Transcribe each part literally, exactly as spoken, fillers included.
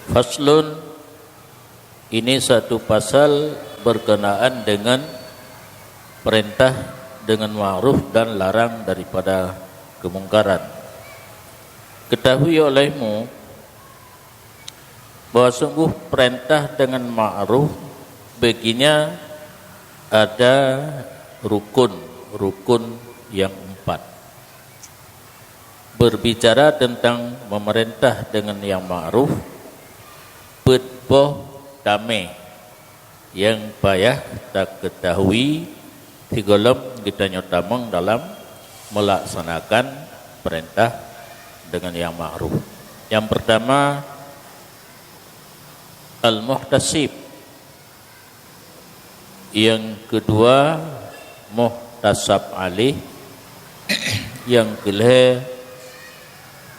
Faslun, ini satu pasal berkenaan dengan perintah dengan ma'ruf dan larang daripada kemungkaran. Ketahui olehmu bahwa sungguh perintah dengan ma'ruf baginya ada rukun-rukun yang empat. Berbicara tentang memerintah dengan yang ma'ruf, peuet boh tameh nyang payah taketahui sigohlom geutanyoe tamong dalam melaksanakan perintah dengan yang ma'ruf. Yang pertama, al-muhtasib. Yang kedua, muhtasab alaih. Yang kelhèe,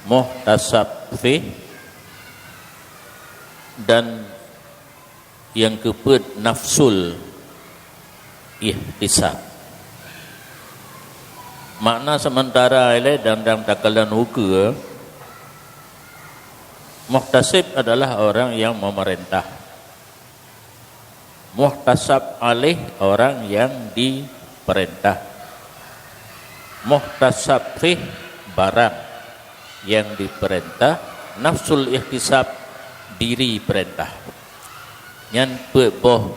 muhtasab fih. Dan yang keupeuet, nafsul ihtisab. Makna sementara ilèe dan, dan takalon ukeue, muhtasib adalah orang yang memerintah. Muhtasab alaih, orang yang diperintah. Muhtasab fih, barang yang diperintah. Nafsul ihtisab, diri perintah. Nyan peuet boh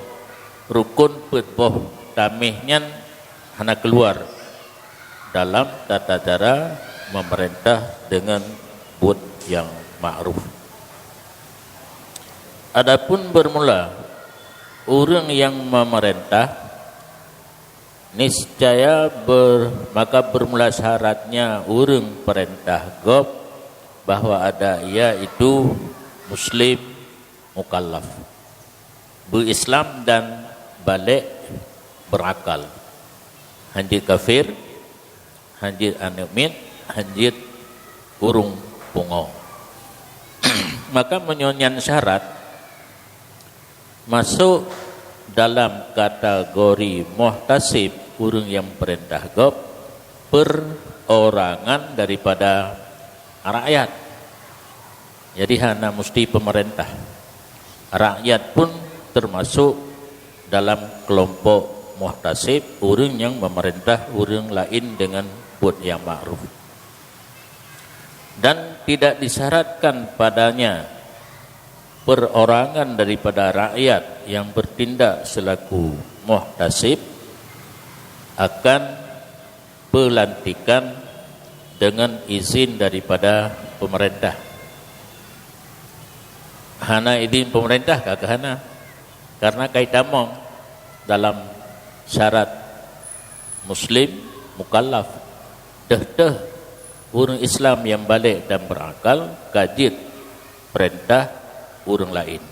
rukun, peuet boh tameh nyan hana keuluar dalam tata cara memerintah dengan buet nyang ma'ruf. Adapun bermula, ureuëng nyang memerintah, niscaya ber-, maka bermula syaratnya ureuëng perintah gob bahwa ada, yaitu muslim mukallaf, beu-Islam dan balek, berakal. Hanjeuet kafir, hanjeuet aneuëk miet, hanjeuet ureuëng pungo. Maka meunyoe nyan syarat, masôk dalam kategori muhtasib, ureuëng nyang peurintah gob, perorangan daripada rakyat. Jadi hana musti pemerintah. Rakyat pun termasuk dalam kelompok muhtasib, ureuëng nyang memerintah ureuëng laén dengan buet nyang ma'ruf. Dan tidak disyaratkan padanya perorangan daripada rakyat yang bertindak selaku muhtasib akan pelantikan dengan izin daripada pemerintah. Hana izin pemerintah ka keuh hana, karena ka itamong dalam syarat muslim mukallaf. Teuh-teuh ureuëng Islam nyang balek dan berakal ka jeuet peurintah ureuëng laén.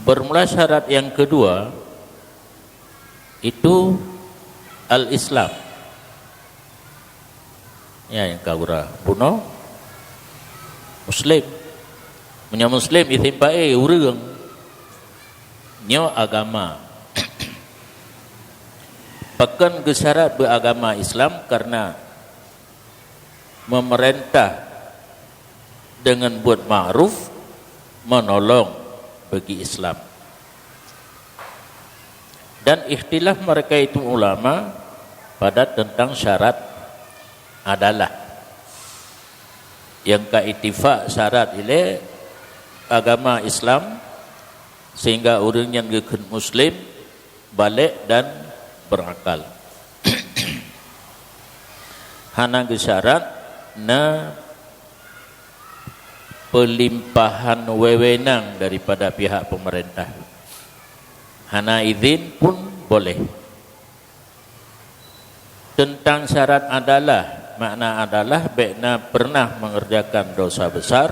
Bermula syarat yang kedua itu al-Islam. Ya, nyang ka gura bunoe muslim. Meunyoe muslim isim fa'il ureuëng, nyoe agama. Pakon geusyarat beuagama Islam? Karena memerintah dengan buet ma'ruf menolong bagi Islam. Dan ikhtilaf mereka itu ulama pada tentang syarat adalah. Nyang ka itifak syarat ilée agama Islam, sehingga ureuëng nyan geukheun muslim, balek dan berakal. Hana geusyarat na peulimpahan wewenang daripada pihak pemerintah. Hana izin pun boleh. Tentang syarat adalah, makna adalah bék na pernah mengerjakan dosa besar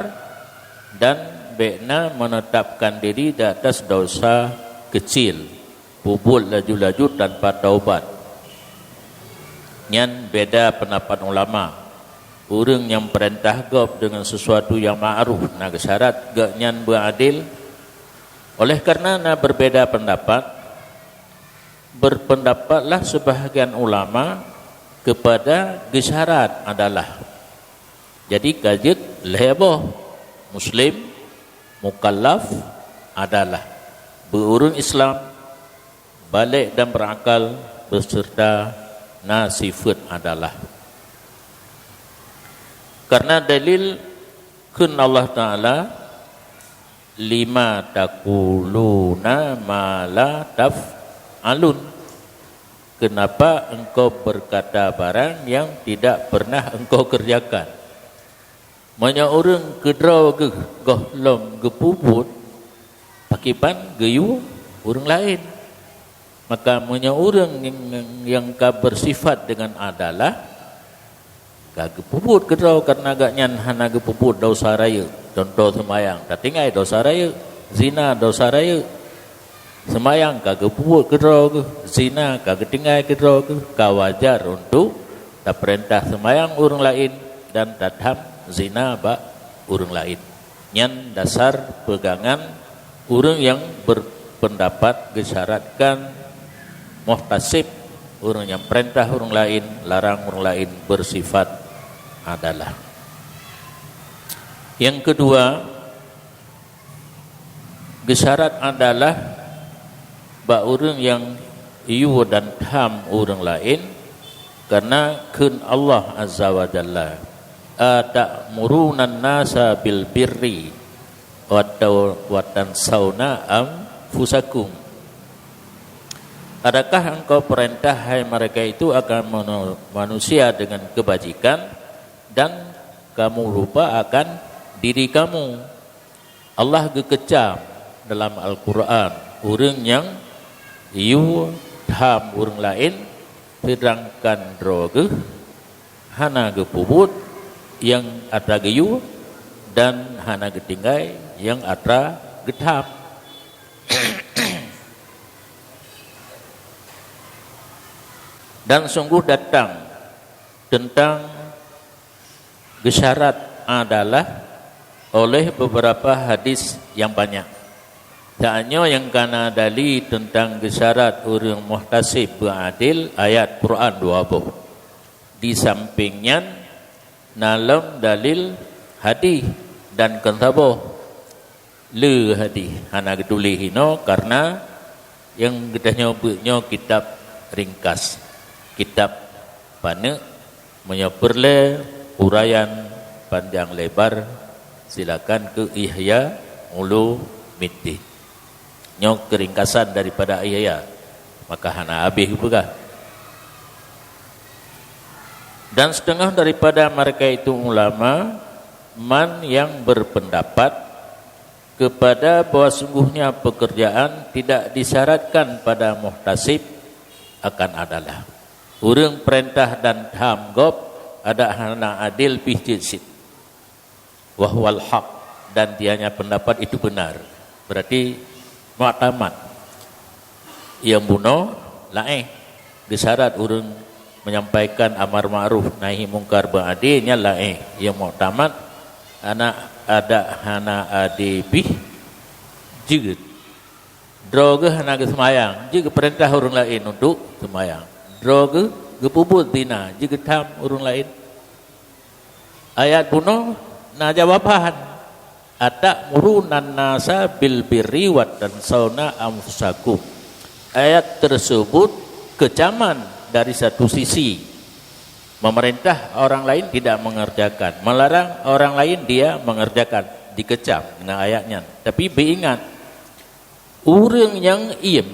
dan bék na menetapkan diri di atas dosa kecil, peubuet laju-laju tanpa taubat. Nyan beda pendapat ulama. Ureuëng nyang peurintah gob dengan sesuatu nyang ma'ruf na geusyarat gobnyan beuadil. Oleh karena na berbeda pendapat, berpendapatlah sebahagian ulama kepada geusyarat adalah. Jadi ka jeuet lhée boh, muslim, mukallaf, adalah, beureuëng Islam, balek dan berakal, beserta na sifeuet adalah. Karena dalil kheun Allah Taala, "Lima taquluna ma la taf'alun." Kenapa engkau berkata barang yang tidak pernah engkau kerjakan? Meunyoe ureuëng keudroe geuh gohlom geupeubuet, pakriban geuyue ureuëng laén? Maka meunyoe ureuëng nyang, nyang ka beusifat deungon adalah, ka geupeubuet keudroe, kareuna gobnyan hana geupeubuet desya rayeuk. Cuntoh seumayang, tatinggai desya rayeuk, zina desya rayeuk. Seumayang ka geupeubuet keudroe geuh, zina ka geutinggai keudroe geuh, ka wajar untuk tapeurintah seumayang ureuëng laén dan tatham zina bak ureuëng laén. Nyan dasar peugangan ureuëng nyang berpendapat geusyaratkan muhtasib, ureuëng nyang peurintah ureuëng laén, larang ureuëng laén, beusifat adalah. Nyang keudua, geusyarat adalah bak ureuëng nyang yue dan tham ureuëng laén, kareuna kheun Allah Azza wa Jalla, "Ata'murunan nasa bil birri wa tau-, wa tansauna anfusakum?" Adakah engkau perintah, hai mereka itu, akan manu-, manusia dengan kebajikan, dan kamu lupa akan diri kamu? Allah geukecam dalam Al-Quran ureuëng nyang yue tham ureuëng laén, seudangkan droe geuh hana geupeubuet nyang atra geuyue dan hana geutinggai nyang atra geutham. Dan sungguh datang teuntang geusyarat adalah oleh beberapa hadis nyang banyak. Tanyoe nyang kana dali teuntang geusyarat ureuëng muhtasib beuadil, ayat Quran dua boh. Di samping nyan, na lom dalil hadis dan kon saboh le hadis hana geutuléh inoe, kareuna nyang geutanyoe beuet nyoe kitab ringkas, kitab paneuk. Meunyoe peureulée uraian panjang lebar, silakan keu Ihya Ulumuddin. Nyoe keuringkasan daripada Ihya, maka hana habéh geupeugah. Dan setengah daripada mereka itu ulama man yang berpendapat kepada bahwa sungguhnya pekerjaan tidak disyaratkan pada muhtasib akan adalah. Ureuëng peurintah dan tham gob adak hana adil pih cit cit. Wahwal haq, dan dianya pendapat itu benar. Berarti muktamad. Nyang bunoe laén, geusyarat ureuëng menyampaikan amar ma'ruf nahi mungkar beuadil nyan laén. Nyang muktamad, adak hana adil pih jeuet. Droe geuh hana geuseumayang, jeuet geupeurintah ureuëng laén untuk seumayang. Droe geuh geupeubuet zina, jeuet geutham ureuëng laén. Ayat bunoe na jawaban, "Ata'murunan nasa bil birri wa tansauna anfusakum." Ayat tersebut kecaman dari satu sisi, memerintah orang lain tidak mengerjakan, melarang orang lain dia mengerjakan, dikecam dengan ayat nyan. Tapi beuingat, ureuëng nyang iem,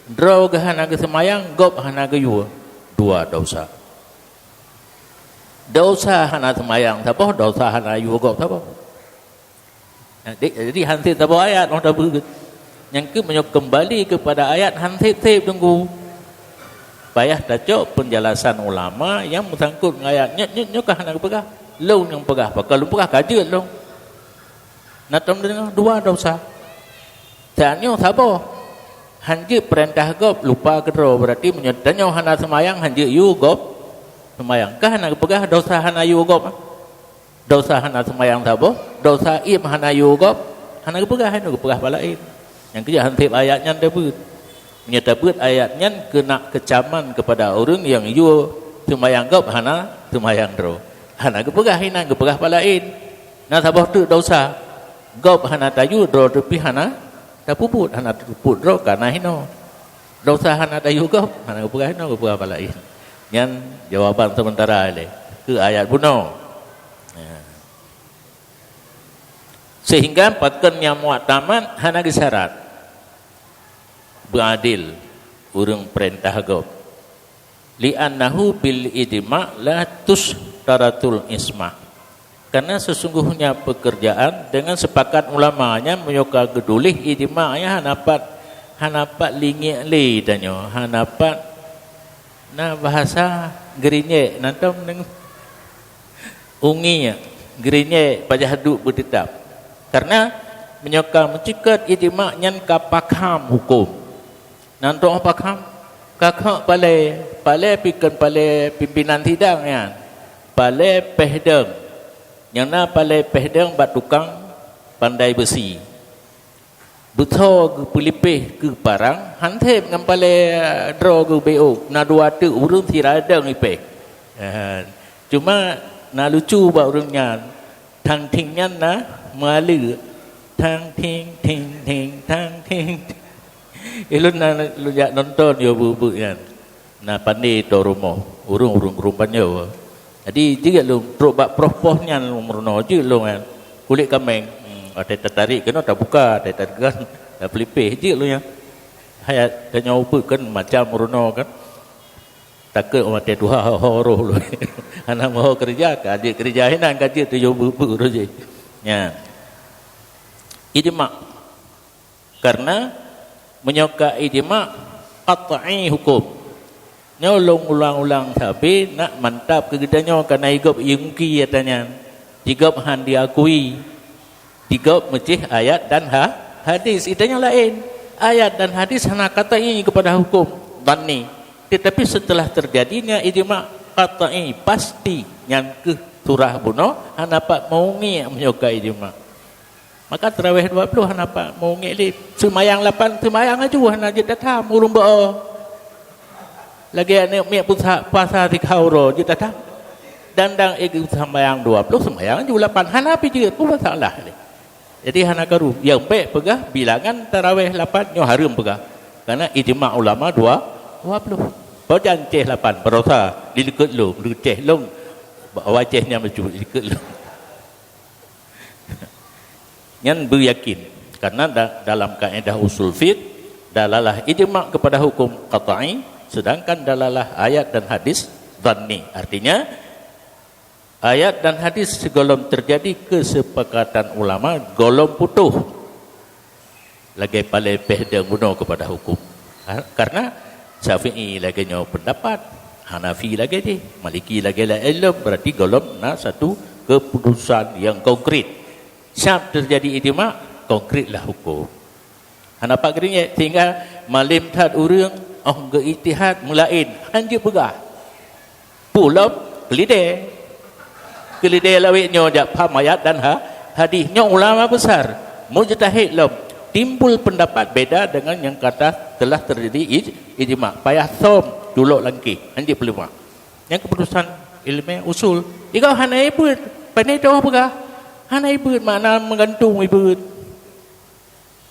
droe geuh hana geuseumayang, gob hana geuyue, dua desya. Desya hana seumayang saboh, desya hana yue gob saboh. Jadi, jadi han sép saboh ayat lôn tabeuet. Nyang keuh meunyoe keumbali keupada ayat han sép-sép teungku. Payah tacok peunjalasan ulama nyang meusangkot ngon ayat nyoe, nyoe, nyoe ka hana geupeugah. Lôn nyang peugah, pakon lôn peugah ka jeuet lôn. Na tom deungoe dua desya. Tanyoe saboh. Han jeuet peurintah gob lupa keudroe, berarti meunyoe tanyoe hana seumayang han jeuet yue gob seumayang. Ka hana geupeugah desya hana yue gob. Desya hana seumayang saboh, desya iem hana yue gob, hana geupeugah, hana geupeugah bak laén. Nyang keu han sép ayat nyan tabeuet. Meunyoe tabeuet ayat nyan keunak kecaman keupada ureuëng nyang yue Seumayang gob hana seumayang droe. Hana geupeugah inan, geupeugah bak laén. Na saboh teuk desya. Gob hana tayue, droe teuk pih hana tapeubuet, hana tapeubuet droe kana hinoe. Desya hana tayue gob, hana geupeugah hinoe, geupeugah bak laén. Nyan jawaban sementara ilée keu ayat bunoe. Ya. Sehingga pakon nyang mu'tamad hana geusyarat beuadil ureuëng peurintah gob. Li'annahu bil ijma' la tushtaratul ismah. Karena sesungguhnya pekerjaan dengan sepakat ulama nyan meunyoe ka geutuléh ijma' nyan hana pat, hana pat lingiek lé tanyoe, hana pat na bahasa geurinyeuk, na tom deungo. Ungi, geurinyeuk pajoh duek beuteutab. Karena meunyoe ka meuceukeut ijma' nyan ka pakam huköm. Nan troh pakam, ka kheueh palée, palée pih kon palée pimpinan sidang nyan. Palée péh deueng. Nyang na palée péh deueng bak tukang pandai beusi. Beutho geupeulipéh keu parang, han seb ngon palée droe geubeuôk, na dua teuk ureuëng sira deueng ipéh. Eh, cuma na lucu bak ureuëng nyan, thang thing nyan na meualeuek, thang thing, thing, thing, thang thing. Ilôn na lôn jak nonton yo beuet-beuet nyan. Na pandé tô rumoh, ureuëng-ureuëng rumoh nyoe. Jadi jeuet lôn trok bak proh poh nyan lôn meurunoe, jeuet lôn nyan. Kulét kaméng, hmm, watée tatarék keunoe tabuka, watée tateugah tapeulipéh, jeuet lôn nyan. Hai tanyoe beuet kan macam meurunoe kan. Takot watée tuha ho-ho roh lôn. Hana meuho keureuja, ka jeuet keureuja hinan ka jeuet tujoh beuet-beuet roh jih. Nyan. Ijma'. Karena meunyoe ka ijma' qat'i huköm. Nyoe lôn ulang-ulang sabe nak mantap keu geutanyoe, kana igob iungki ata nyan. Jigob han diakui. Jigob meucéh ayat dan ha-, hadis. Ita nyoe laén. Ayat dan hadis hana qat'i kepada huköm dhanni. Tetapi setelah terjadinya ijma' qat'i, pasti, nyan keuh surah bunoe hana pat meungiek meunyoe ka ijma'. Maka tarawih dua ploh hana pat meungiek lé. Seumayang lapan, seumayang laju hana jeuet that-that ureuëng beuo. Lagée aneuëk miet pusa, puasa sikha uroe jeuet that-that. Dan dang ék seumayang dua ploh, seumayang laju lapan, hana pi jeuet, peue masalah lé. Jadi hana karu. Nyang bék peugah bilangan tarawih lapan nyoe hareuem peugah. Karena ijma' ulama dua, dua ploh. Pajan céh lapan, barosa dilikot lom, leucéh lom. Awai céh nyan meucue dilikot lom. Nyan beuyakin, karena da-, dalam kaedah usul fiqh, dalalah ijma' kepada hukum qat'i, sedangkan dalalah ayat dan hadis dhanni. Artinya, ayat dan hadis sigohlom terjadi kesepakatan ulama, gohlom putôh. Lagée palée péh deueng bunoe kepada hukum. Ha, karena Syafi'i lagée nyoe pendapat, Hanafi lagée jih, Maliki lagée laén lom, berarti gohlom na satu keputusan yang konkret. Siap terjadi ijma', konkretlah hukum. Hana pat geuringét, sehingga malem that ureuëng, oh, geuijtihad meulaén, han jeuet peugah. Peue lom? Keulidée. Keulidée lawét nyoe jak pham ayat dan ha-, hadis. Nyoe ulama besar, mujtahid lom, timbul pendapat beda dengan nyang kata telah terjadi ij-, ijma'. Payah som culok langkeh, han jeuet peuleumah. Nyang keputusan ilmu usul. Igoe hana ibeuet, pane toh peugah. Hana ibeuet makna meugantung ibeuet.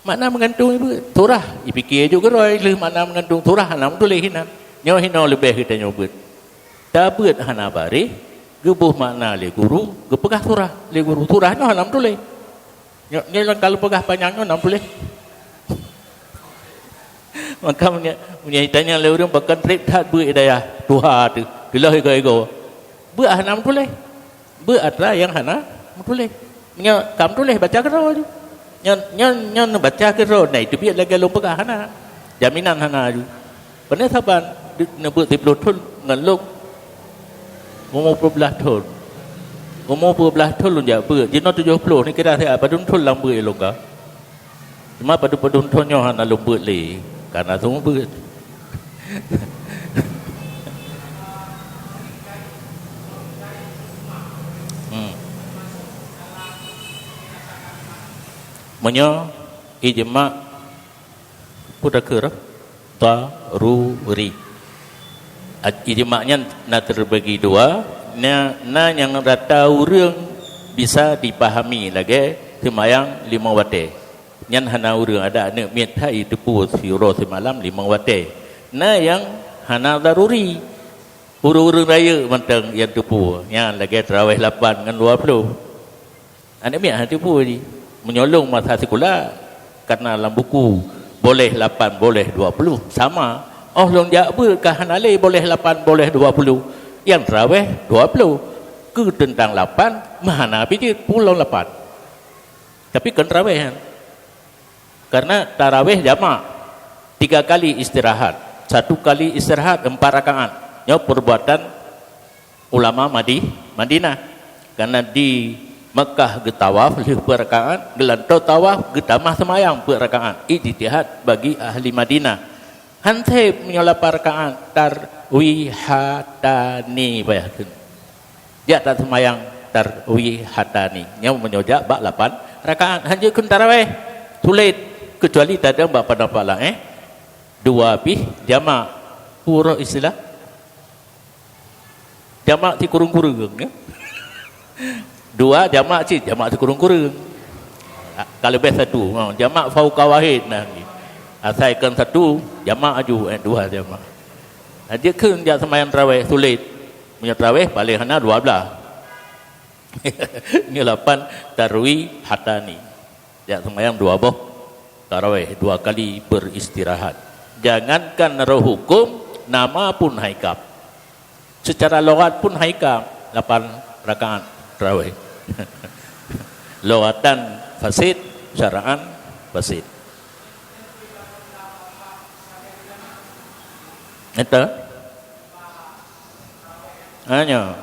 Makna meugantung ibeuet. Surah, ipike juk keudroe, lheueh makna meugantung surah, hana meutuléh inan. Nyoe hinoe leubeh geutanyoe beuet. Tabeuet hana bareh, geuboh makna lé guru, geupeugah surah lé guru. Surah nyoe hana meutuléh. Nyoe, nyoe nyang ka lôn peugah panyang nyoe hana meutuléh. Maka meunyoe, meunyoe itanyong lé ureuëng, pakon treb that beuet i dayah tuha teuh, teuloh igoe-igoe. Beuet hana meutuléh. Beuet atra nyang hana meutuléh. Nyoe ka meutuléh, baca keudroe ju. Nyoe, nyoe, nyoe neubaca keudroe, na iteubiet lagée lôn peugah hana. Jaminan hana ju. Pane saban de-, neubeuet siplôh thon ngon lôn. Umu peuet blaih thon. Umu peuet blaih thon lôn jak beuet. Jinoe tujoh ploh, neukira siat padum thon lam beuet lôn ka. Cuma padum-padum thon nyoe hana lôn beuet lé, ka na seumeubeuet. Hmm. Meunyoe ijma' peue takheun, daruri. Ijma' nyan na teubagi dua, na, na nyang rata ureuëng bisa dipahami lagée seumayang limong watée. Nyan hana ureuëng, adak aneuëk miet hai teupeu siuroe simalam limong watée. Na nyang hana daruri. Ureuëng-ureuëng rayeuk mantong nyang teupeu, nyan lagée tarawéh lapan ngon dua puluh. Aneuëk miet hana teupeu jih. Meunyoe lôn masa sikula, kana lam buku boleh lapan, boleh dua puluh, sama. Óh lôn jak beuet ka hana lé boleh lapan, boleh dua puluh. Nyang tarawéh dua puluh. Keu teuntang lapan, meuhana pih jeuet, pulom lapan. Tapi kon tarawéh nyan. Karena tarawéh jamak, tiga kali istirahat. Satu kali istirahat empat rakaat. Nyoe perbuatan ulama Madi-, Madinah. Karena di Mekah geutawaf lheueh peuet rakaat, geulantoe tawaf geutamah seumayang peuet rakaat. Ijtihad bagi ahli Madinah. Han sép meunyoe lapan rakaat tarwihatani payah kheun. Jak taseumayang tarwihatani. Nyoe meunyoe jak bak lapan rakaat. Han jeuet kheun tarawéh. Sulet. Kecuali tadong bak pendapat laén, eh. Dua pih jamak. Peue istilah? Jamak sikureueng-kureueng, ya. Dua jamak cit, jamak sikureueng-kureueng. Ka leubeh satu, ha, jamak fauqa wahid nah. Asai kon satu, jamak aju, eh, dua jamak. Ha, jeuet kheun jak seumayang tarawéh, sulet. Meunyoe tarawéh paléng hana dua blaih. Nyoe lapan tarwihatani. Jak seumayang dua boh tarawéh, dua kali beristirahat. Jangankan roh hukum, nama pun haikam. Secara logat pun haikam, lapan rakaat tarawéh. Logatan fasid, syara'an fasid. Itu. Hanya.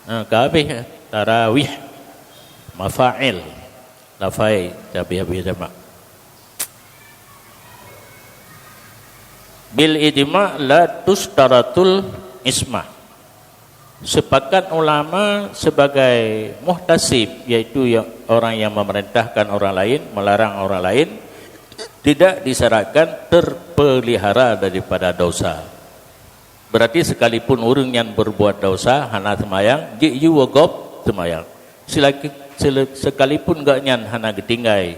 Ha, ka habéh tarawih. Mafa'il. Lafai tapi habéh jamak. Bil ijma' la tusytaratul ismah. Sepakat ulama sebagai muhtasib, yaitu ya-, orang yang memerintahkan orang lain, melarang orang lain, tidak disyaratkan terpelihara daripada dosa. Berarti sekalipun ureuëng nyan berbuat dosa, hana seumayang, jeuet yue gob seumayang. Selaki-, sele-, sekalipun gobnyan hana geutinggai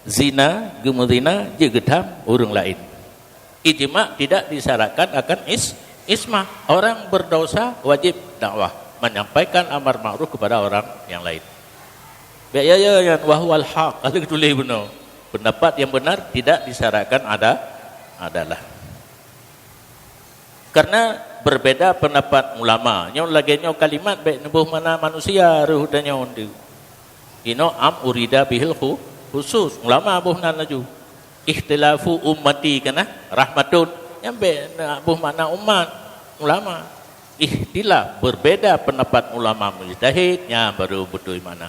zina, geumeuzina, jeuet geutham ureuëng laén. Ijma' tidak disyaratkan akan is-, ismah. Orang berdosa wajib dakwah, menyampaikan amar ma'ruf kepada orang yang lain. Bék ya, ya, nyan, wa huwal haq, ka lheueh geutuléh bunoe. Pendapat yang benar tidak disyaratkan ada, adalah. Karena berbeda pendapat ulama. Nyoe lagée nyoe kalimat bék neuboh makna manusia reuh tanyoe deuh. Inoe am urida bihil khu-, khusus. Ulama boh nan laju. Ikhtilafu ummati kana rahmatun. Nyan bék neuboh makna umat. Ulama. Ikhtilaf, berbeda pendapat ulama mujtahid, nyan baru beutôi makna.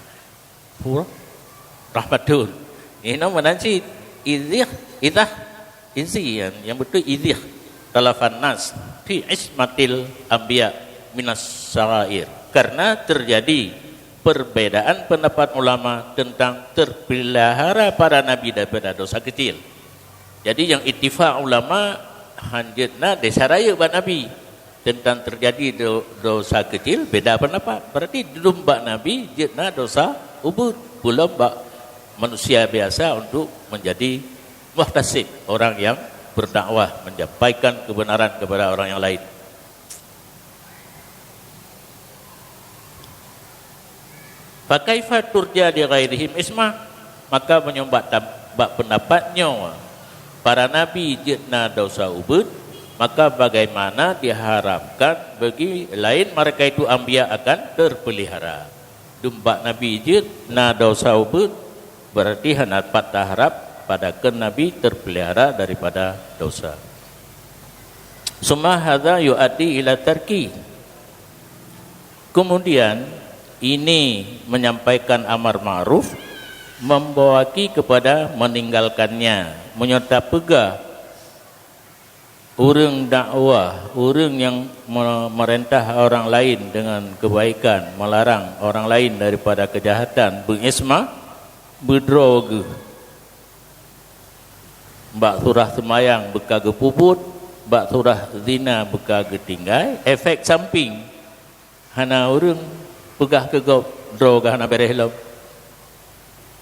Hur-, rahmatun. Inoe meunan cit. Idhih, idah, izi, yang, yang beutôi idhih. Talafan nas fi ismatil anbiya minas sarair. Karena terjadi perbedaan pendapat ulama tentang terpelihara para nabi daripada dosa kecil. Jadi, nyang ittifak ulama han jeuet na desya rayeuk bak Nabi. Teuntang teujadi do-, dosa keucil, beda peundapat. Berarti dum bak Nabi jeuet na dosa ubeut, peulom bak manusia biasa untuk menjadi muhtasib, orang yang berdakwah, menyampaikan kebenaran kepada orang yang lain. Fa kaifa turja li ghairihim ismah? Maka meunyoe bak tam-, bak peundapat nyoe para nabi jeuet na dosa ubeut, maka bagaimana diharapkan bagi laén mereka itu anbiya akan terpelihara? Dum bak nabi jeuet na dosa ubeut, berarti hana pat taharap pada keu nabi terpelihara daripada dosa. Summa hadza yuaddi ila tarki. Kemudian, ini menyampaikan amar ma'ruf, membawaki kepada meninggalkannya. Meunyoe tapeugah ureuëng dakwah, ureuëng nyang me-, merentah orang lain dengan kebaikan, melarang orang lain daripada kejahatan, beuisma, beudroe geuh. Bak surah seumayang beuka geupeubuet, bak surah zina beuka geutinggai, efek samping hana ureuëng peugah keu gob droe geuh hana béréh lom.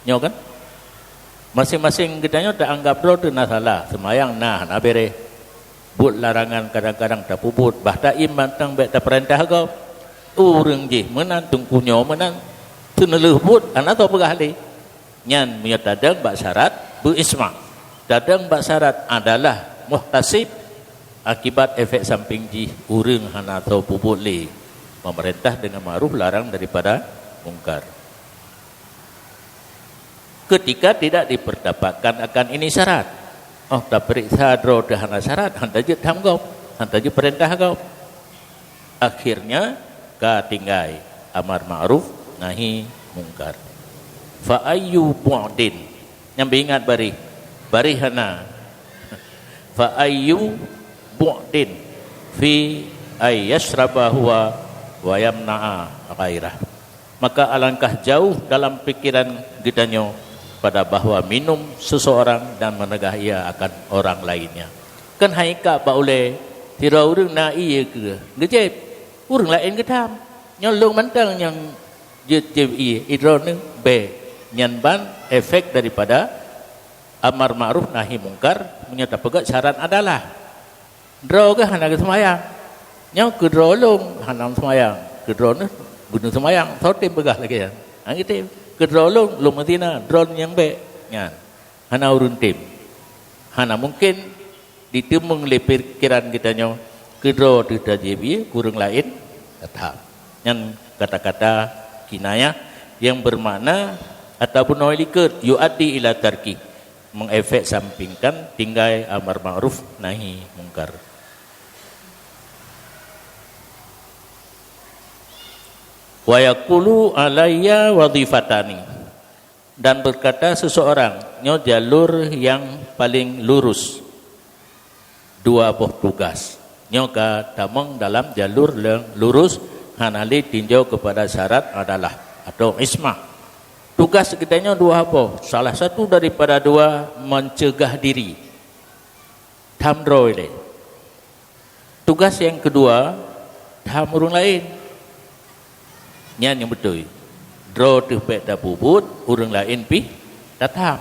Nyoe kan? Maséng-maséng geutanyoe taanggab droe teuh na salah, seumayang na hana béréh. Buet larangan kadang-kadang tapeubuet, bah taim mantong bék tapeurintah gob. Ureuëng jih meunan, teungku nyoe meunan, teuneulheueh buet hana soe peugah lé. Nyan meunyoe tadong bak syarat beuismah. Tadong bak syarat adalah muhtasib, akibat efek samping jih ureuëng hana soe peubuet lé, memerintah dengan ma'ruf, larang daripada mungkar. Ketika tidak diperdapatkan akan ini syarat. Oh, taperiksa droe teuh hana syarat, hana jeuet tham gob, hana jeuet perintah gob. Akhirnya ka tinggai amar ma'ruf nahi mungkar. Fa ayyu bu'din. Nyang beuingat barih. Barih hana. Fa ayyu bu'din fi ay yashraba huwa wa yamna'a ghairah. Maka alangkah jauh dalam pikiran geutanyoe pada bahwa minum seseorang dan menegah ia akan orang lainnya. Kan hai ka bak ulée, sidroe ureuëng na ié keu geujép, ureuëng laén geutham. Nyoe lôn mantong nyang jeuet jép ié, idroe neuh bék. Nyan ban efek daripada amar ma'ruf nahi mungkar meunyoe tapeugét syarat adalah. Droe geuh hana geuseumayang. Nyoe keu droe lôn hana seumayang, keu droe neuh beuneuh seumayang, soe tem peugah lagée nyan? Hana tem. Keu droe lôn, lôn meuzina, droe nyang bék. Nyan hana ureuëng tem. Hana mungken diteumeung lé pikiran geutanyoe keu droe teuh tajép ié, keu ureuëng laén tatham. Nyan kata-kata kinayah nyang beumakna atau bunoe likot, yu'addi ila tarki, mengefek sampingkan tinggai amar ma'ruf nahi mungkar. Wa yaqulu alayya wadhifatani. Dan berkata seseorang, nyoe jalur nyang paling lurus, dua boh tugas. Nyoe ka tamong dalam jalur nyang lurus, hana lé tinjau kepada syarat adalah atau ismah. Tugas geutanyoe dua boh, salah satu daripada dua mencegah diri. Tham droe lé. Tugas nyang keudua, tham ureuëng laén. Nyan nyang beutôi. Droe teuh bék tapeubuet, ureuëng laén pih tatham.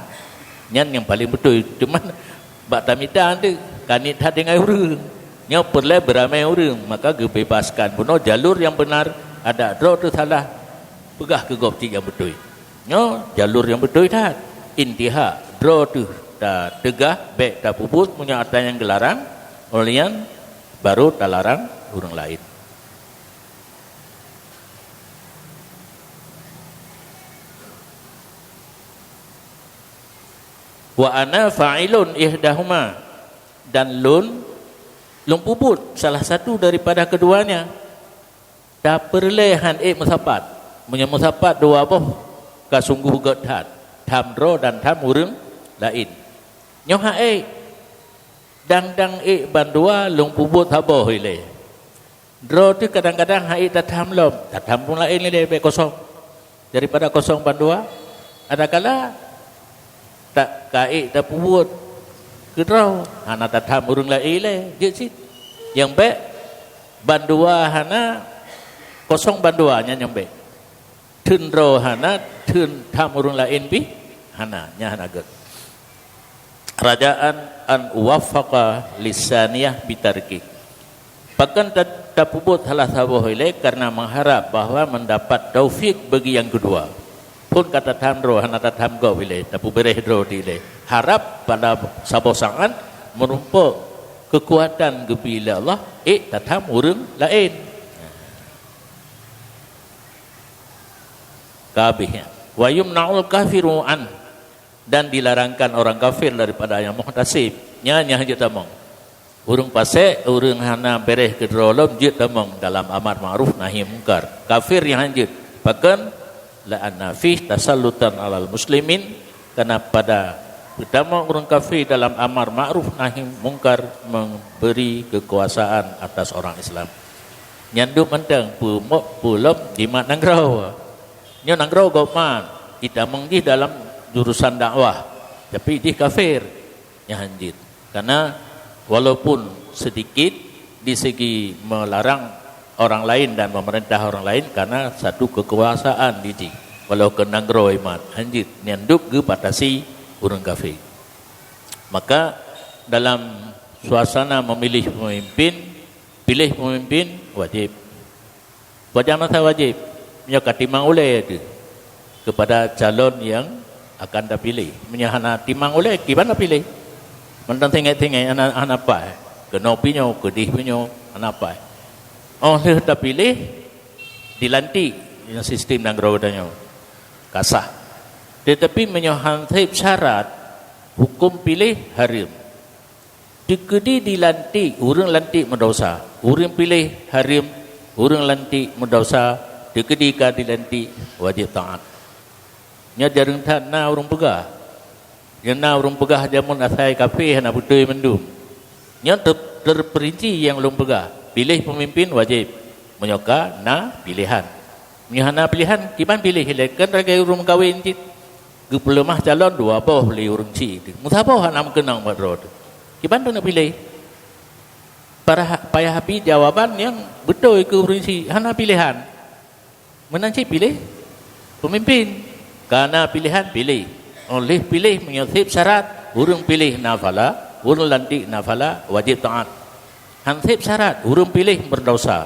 Nyan nyang paleng beutôi. Cuman bak tamita teuh, ka niet that tinggai ureuëng. Nyoe peureulée beuramé ureuëng, maka geubebaskan bunoe jalur nyang beunar, adak droe teuh salah, peugah keu gob cit nyang beutôi. Nyoe jalur nyang beutôi that. Intihak, droe teuh tateugah bék tapeubuet meunyoe atra nyang geularang, óh lheueh nyan barô talarang ureuëng laén. Wa ana fa'ilun ihdahuma, dan lôn, lôn peubuet salah satu daripada keduanya. Tapeureulée han ék meusapat. Meunyoe meusapat dua boh, ka sunggoh gét that, tham droe dan tham ureuëng laén. Nyoe han ék, dang-dang ék bandua lôn peubuet saboh ilée. Droe teuh kadang-kadang han ék tatham lom, tatham ureuëng laén ilée bék kosong. Daripada kosong bandua, adakala tak ka ék tapeubuet keudroe, hana tatham ureuëng laén ilée, jeuet cit. Nyang bék bandua hana, kosong bandua nyan nyang bék. Theun droe hana, theun tham ureuëng laén pih hana, nyan hana gét. Rajaan an uwaffaqa lisaniyah bitarki. Pakon ta-, tapeubuet salah saboh ilée karena mengharap bahwa mendapat taufik bagi yang kedua. Phon ka tatham droe hana tatham gob ilée, tapeubéréh droe di ilée. Harap pada saboh saát meurumpok keukuatan geubri lé Allah, ék tatham ureuëng laén. Ka habéh nyan. Wa yumna'ul kafiru an, dan dilarangkan orang kafir daripada yang muhtasib. Nyan nyang jeuet tamong. Ureuëng pasék, ureuëng hana béréh keudroe lom jeuet tamong dalam amar ma'ruf nahi mungkar. Kafir nyang han jeuet. Pakon? La'anna fih tasallutan alal muslimin, karena pada peutamong ureuëng kafir dalam amar ma'ruf nahi mungkar memberi kekuasaan atas orang Islam. Nyan duek mantong peumok peulom jimat nanggroe. Nyoe nanggroe gobnyan, itamong jih dalam jurusan dakwah, tapi jih kafir, nyan han jeuet. Karena walaupun sedikit di segi melarang orang lain dan memerintah orang lain karena satu kekuasaan di jih. Walau keu nanggroe iman, hanjeuet nyan dub geubatasi ureuëng kafé. Maka dalam suasana memilih pemimpin, pilih pemimpin wajib. Pada masa wajib, meunyoe ka timang ulée teuh kepada calon yang akan tapiléh. Meunyoe hana timang ulée, kiban tapiléh? Mantong tinggai-tinggai hana, hana paih. Keunoe pih nyoe, keudeh pih nyoe, hana paih. Óh lheueh tapiléh, dilantik, nyang sistem nanggroe geutanyoe ka sah. Tetapi meunyoe han sép syarat, huköm piléh hareuem. Teukeudi dilantik, ureuëng lantik meudosa. Ureuëng piléh hareuem, ureuëng lantik meudosa. Teukeudi ka dilantik, wajéb taát. Nyoe jareueng that na ureuëng peugah. Nyoe na ureuëng peugah jameun asai kafé hana beutôi mandum. Nyoe ter-, terperinci nyang lôn peugah. Piléh peumimpén wajéb. Meunyoe ka na piléhan. Meunyoe hana piléhan, kiban piléh ilée, kan lagée ureuëng meukawen cit. Geupeuleumah calon dua boh lé ureuëng syiek teuh. Meusaboh hana meukeunong bak droe teuh. Kiban taneuk piléh? Para-, payah abéh jawaban nyang beutôi keu ureuëng syiek, hana piléhan. Meunan cit piléh peumimpén. Ka na piléhan, piléh. Óh lheueh piléh meunyoe sép syarat, ureuëng piléh na pahala, ureuëng lantik na pahala, wajéb taát. Han sép syarat, ureuëng piléh beurdosa,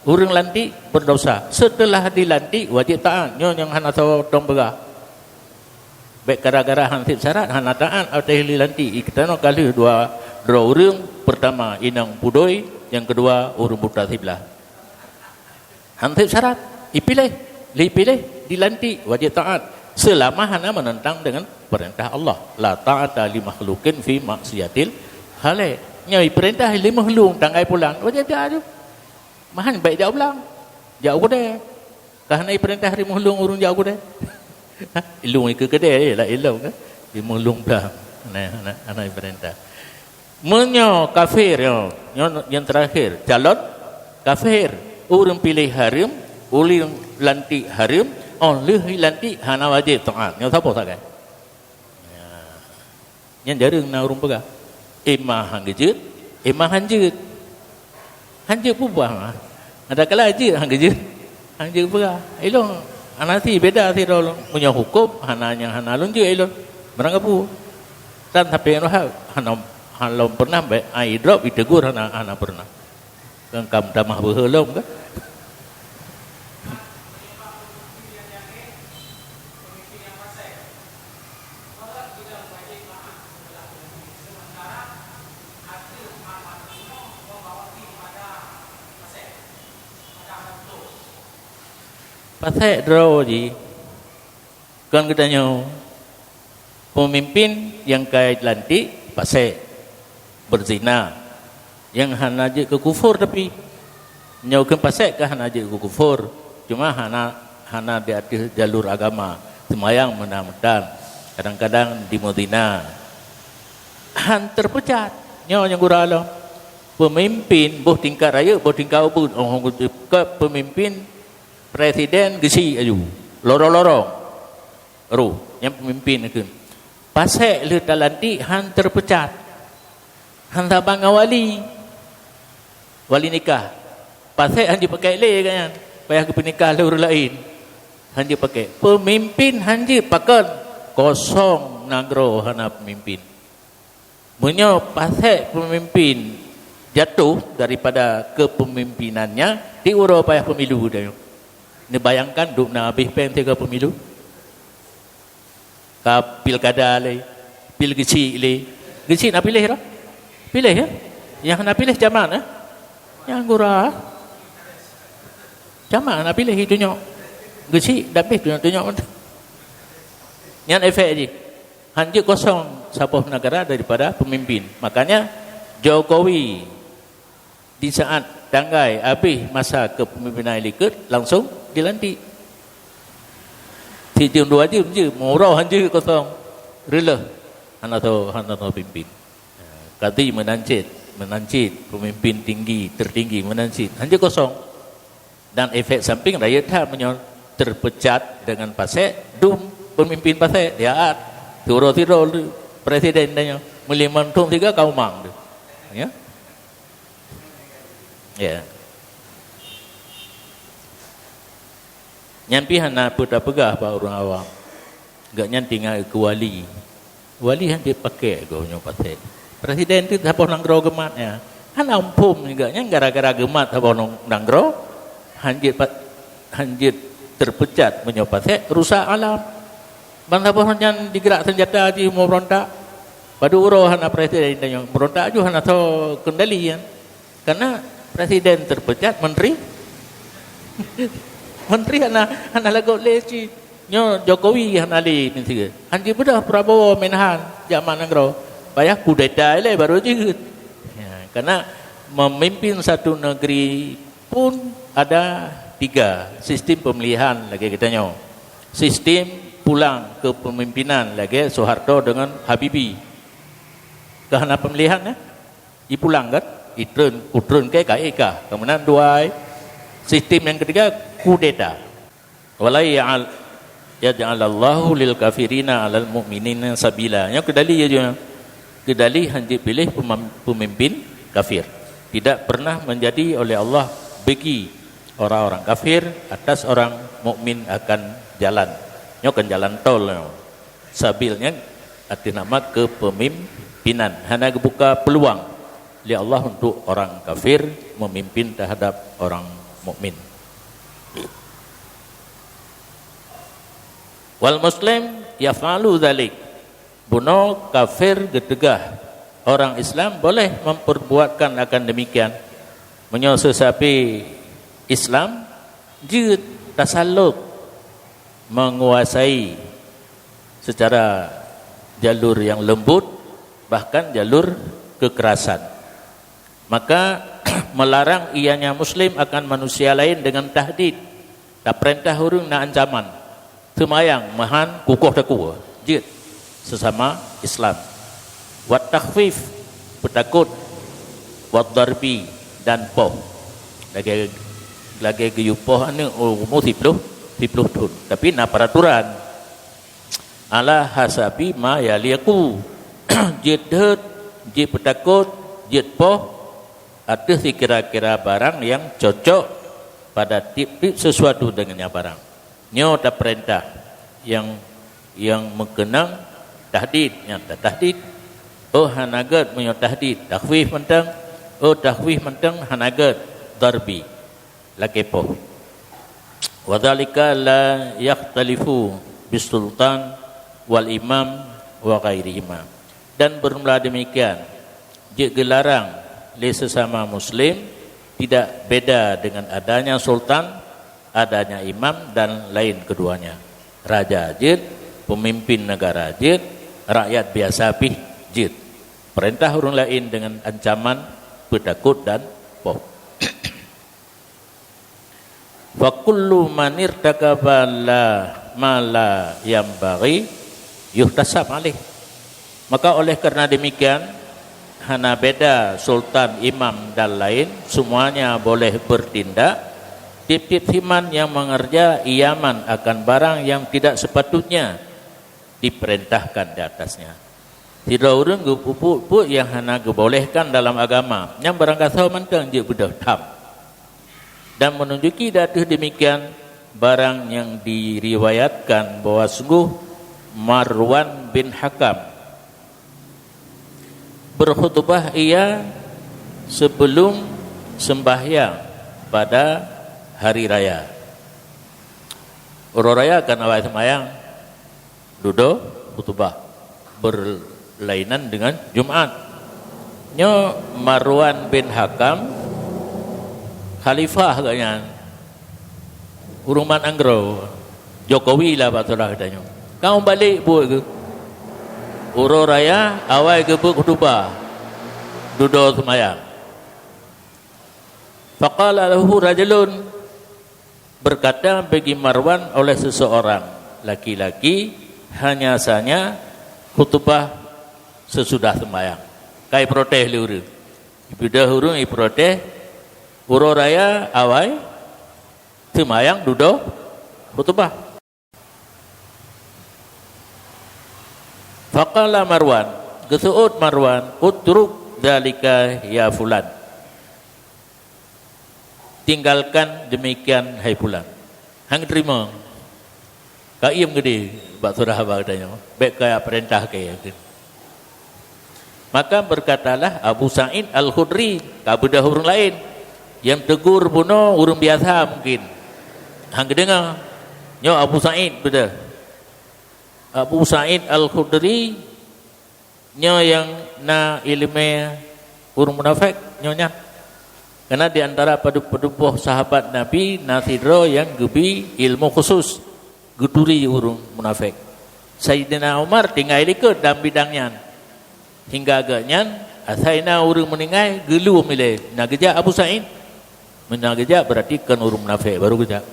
ureuëng lantik beurdosa. Seuteulah dilantik, wajéb taát. Nyoe nyang hana soe tom peugah. Bék gara-gara han sép syarat, hana taát, watée lheueh lantik. Ih, tanoh ka lheueh dua droe ureuëng, peurtama inong pudoi, nyang keudua ureuëng buta siblah. Han sép syarat, ipiléh, lheueh ipiléh, dilantik, wajéb taát. Seulama hana meunentang deungon peurintah Allah. La ta'ata li makhluqin fi maksiyatil khaliq. Nyoe ipeurintah lé meuhlung tanggai pulan, wajéb taát ju. Meuhan bék jak u blang, jak u keudée. Ka hana ipeurintah lé meuhlung ureuëng jak u keudée. Ilung ikeue keudée, eh, lah ilong kan? Lé meuhlung blang. Hana, hana, hana ipeurintah. Meunyoe kafir, nyoe, nyoe nyang teurakhir, calon kafir, ureuëng piléh hareuem, ureuëng lantik hareuem, óh lheueh lantik hana wajéb taát. Nyoe saboh sagai. Ya. Nyan jareueng na ureuëng peugah, "Ima han geujeuet, ima han jeuet." Han jeuet peue bah mah. Ada kala jeuet han geujeuet, han jeuet peugah. Ilong hana si beda sidroe lôn. Meunyoe huköm hana nyang hana lôn jeuet ilôn. Meurang peue? Dan tapi hana, hana lôn pernah bék ai drop itegur hana, hana pernah. Kan ka meutamah beuhe lom kan? Pasék droe jih. Kon geutanyoe, peumimpén nyang ka lantik pasék, beuzina, nyang hana jeuet keu kufur tapi. Nyoe kheun pasék ka hana jeuet keu kufur, cuma hana, hana di ateueh jalur agama, seumayang meunan meutan, kadang-kadang jimeuzina. Han teupeucat, nyoe nyang gura lom. Peumimpén boh tingkat rayeuk, boh tingkat ubeut, óh ka peumimpén, presiden geuchik aju, lorong-lorong. Roh, nyang peumimpén kheun. Pasék lheueh talantik han teupeucat. Han saban ngon wali. Wali nikah. Pasék han jipakék lé gobnyan. Payah geupeunikah lé ureuëng laén. Han jipakék. Peumimpén han jeuet pakon. Kosong nanggroe hana peumimpén. Meunyoe pasék peumimpén jatuh daripada kepemimpinannya, di uroe payah pemilu tanyoe. Neubayangkan dum na habéh péng sigoe pemilu? Ka pilkada lé, pil geuchik lé. Geuchik na piléh dah? Piléh, ya? Nyang hana piléh camat, eh? Nyang gura. Camat hana piléh, itunyok. Geuchik dah habéh tunyok-tunyok. Nyan efek jih. Han jeuet kosong saboh negara daripada pemimpin. Makanya Jokowi di saat tanggai habéh masa kepemimpinan likot langsung dilantik. Sijeuem dua jeuem je, meuroh han jeuet kosong. Reuloh hana tho, hana tho pimpin. Kadhi meunan cit, meunan cit, pemimpin tinggi, tertinggi meunan cit. Han jeuet kosong. Dan efek samping rayeuk that meunyoe terpecat dengan pasék, dum pemimpin pasék, diaat, sidroe-sidroe presiden tanyoe, meulimong thon siga ka umang tu. Ya. Ya. Nyan pih hana peue tapeugah bak ureuëng awam. Gobnyan tinggai keu wali. Wali han jeuet pakai geuh nyoe pasék. Presiden teuh saboh nanggroe geumat nyan. Hana muphom juga nyan gara-gara geumat saboh nang-, nanggroe, han jeuet pa-, han jeuet teupecat meunyoe pasék rusak alam. Ban saboh nyan jigerak seunjata jih meuberontak. Padub uroe hana presiden tanyoe, berontak ju hana soe kendali nyan. Karena presiden teupecat, menteri, menteri hana, hana lagot lé cit. Nyoe Jokowi hana lé miseue. Han jibeudôh Prabowo Menhan jak mat nanggroe. Payah kudeta ilée baru jeuet. Ya, karena memimpin satu negeri pun ada tiga sistem pemilihan lagée geutanyoe. Sistem pulang kepemimpinan lagée Soeharto dengan Habibie. Keu hana pemilihan, eh? Ipulang kan? Itreun, kutreun ke ka eka. Kemudian dua, sistem yang ketiga, kudeta. Wala ya'al-, yaj'alallahu lil kafirina 'alal mu'minina sabila. Nyoe keudali ya juga. Keudali han jeuet piléh pemam-, pemimpin kafir. Tidak pernah menjadi oleh Allah bagi orang-orang kafir atas orang mukmin akan jalan. Nyoe kan jalan tol nyoe. Sabil nyan arti nama kepemimpinan. Hana geubuka peluang lé Allah untuk orang kafir memimpin terhadap orang mukmin. Wal muslim yaf'alu dzalik. Bunoe kafir geuteugah, orang Islam boleh memperbuatkan akan demikian. Meunyoe seusapi Islam jeuet tasalok menguasai secara jalur yang lembut, bahkan jalur kekerasan. Maka melarang ianya muslim akan manusia lain dengan tahdid. Tapeurintah ureuëng na ancaman. Seumayang meuhan kukoh takue, jeuet sesama Islam. Wat takhfif, peutakot, wad darbi, dan poh. Lagée, lagée geuyue poh aneuëk umur siploh, siploh thon. Tapi na peraturan. Ala hasabi ma yaliqu. Jeuet deuet, jeuet peutakot, jeuet poh ateueh sikira-kira barang nyang cocok pada tieb-tieb sesuatu deungon nyan barang. Nyoe tapeurintah nyang, nyang meukeunong tahdid, nyang tatahdid. Oh hana gét meunyoe tahdid, takhfif mantong. Oh takhfif mantong hana gét, darbi, lakée poh. Wa dzalika la yakhtalifu bis sultan wal imam wa ghairihima. Dan bermula demikian, jeuet geularang lé sesama muslim, tidak beda dengan adanya sultan, adanya imam, dan lain keduanya. Raja jeuet, pemimpin negara jeuet, rakyat biasa pih jeuet. Perintah ureuëng lain dengan ancaman, peutakot, dan poh. Fa kullu man irtakaba la, ma la yanbaghi yuhtasab alaih. Maka oleh karena demikian, hana beda sultan, imam, dan lain, semuanya boleh bertindak. Tieb-tieb siman yang mengerja iaman akan barang yang tidak sepatutnya diperintahkan di atasnya. Sidroe ureuëng geupeubuet buet nyang hana geubolehkan dalam agama, nyang barangkasoe mantong jeuet beudôh tham. Dan menunjuki di ateueh demikian, barang nyang diriwayatkan bahwa sungguh Marwan bin Hakam berkhutbah ia sebelum sembahyang pada hari raya. Uroe raya kan awai seumayang. Dudoe khutubah beulainan deungon Jumat. Nyoe Marwan bin Hakam, khalifah gobnyan, ureuëng mat nanggroe, Jokowi lah bak saudara geutanyoe. Ka meubalek buet geuh. Uroe raya awai geubeuet khutubah, dudoe seumayang. Faqala lahu rajulun, berkata bagi Marwan oleh seseorang laki-laki, hanya saja khutbah sesudah sembahyang. Kai protes lé ureuëng. Ipidah ureuëng iprotes, uroe raya awai, sembahyang dudoe khutbah. Faqala Marwan, geuseuôt Marwan, "Utruk dzalika ya fulan." "Tinggalkan demikian, hai fulan." Han geuteurimong. Ka iem geudeh bak syedara haba geutanyoe. Bèk kaya peurintah keu. Maka berkatalah Abu Sa'id Al-Khudri, ka beudôh ureueng laén. Nyang tegur bunoe ureueng biasa mungkin. Han geudeungoe. Nyoe Abu Sa'id beudôh. Abu Sa'id Al-Khudri nyoe nyang na iéleumé ureueng munafék nyoe nyan. Karena di antara padub-, padub boh sahabat Nabi na sidroe nyang geubi ilmu khusus, geuturi ureueng munafék. Saidina Umar tinggai likot dalam bidang nyan. Hingga geuh nyan, asai na ureueng meuninggai, geulom ilèe, na geujak Abu Sa'id. Meunan geujak, berarti kon ureueng munafék baru geujak.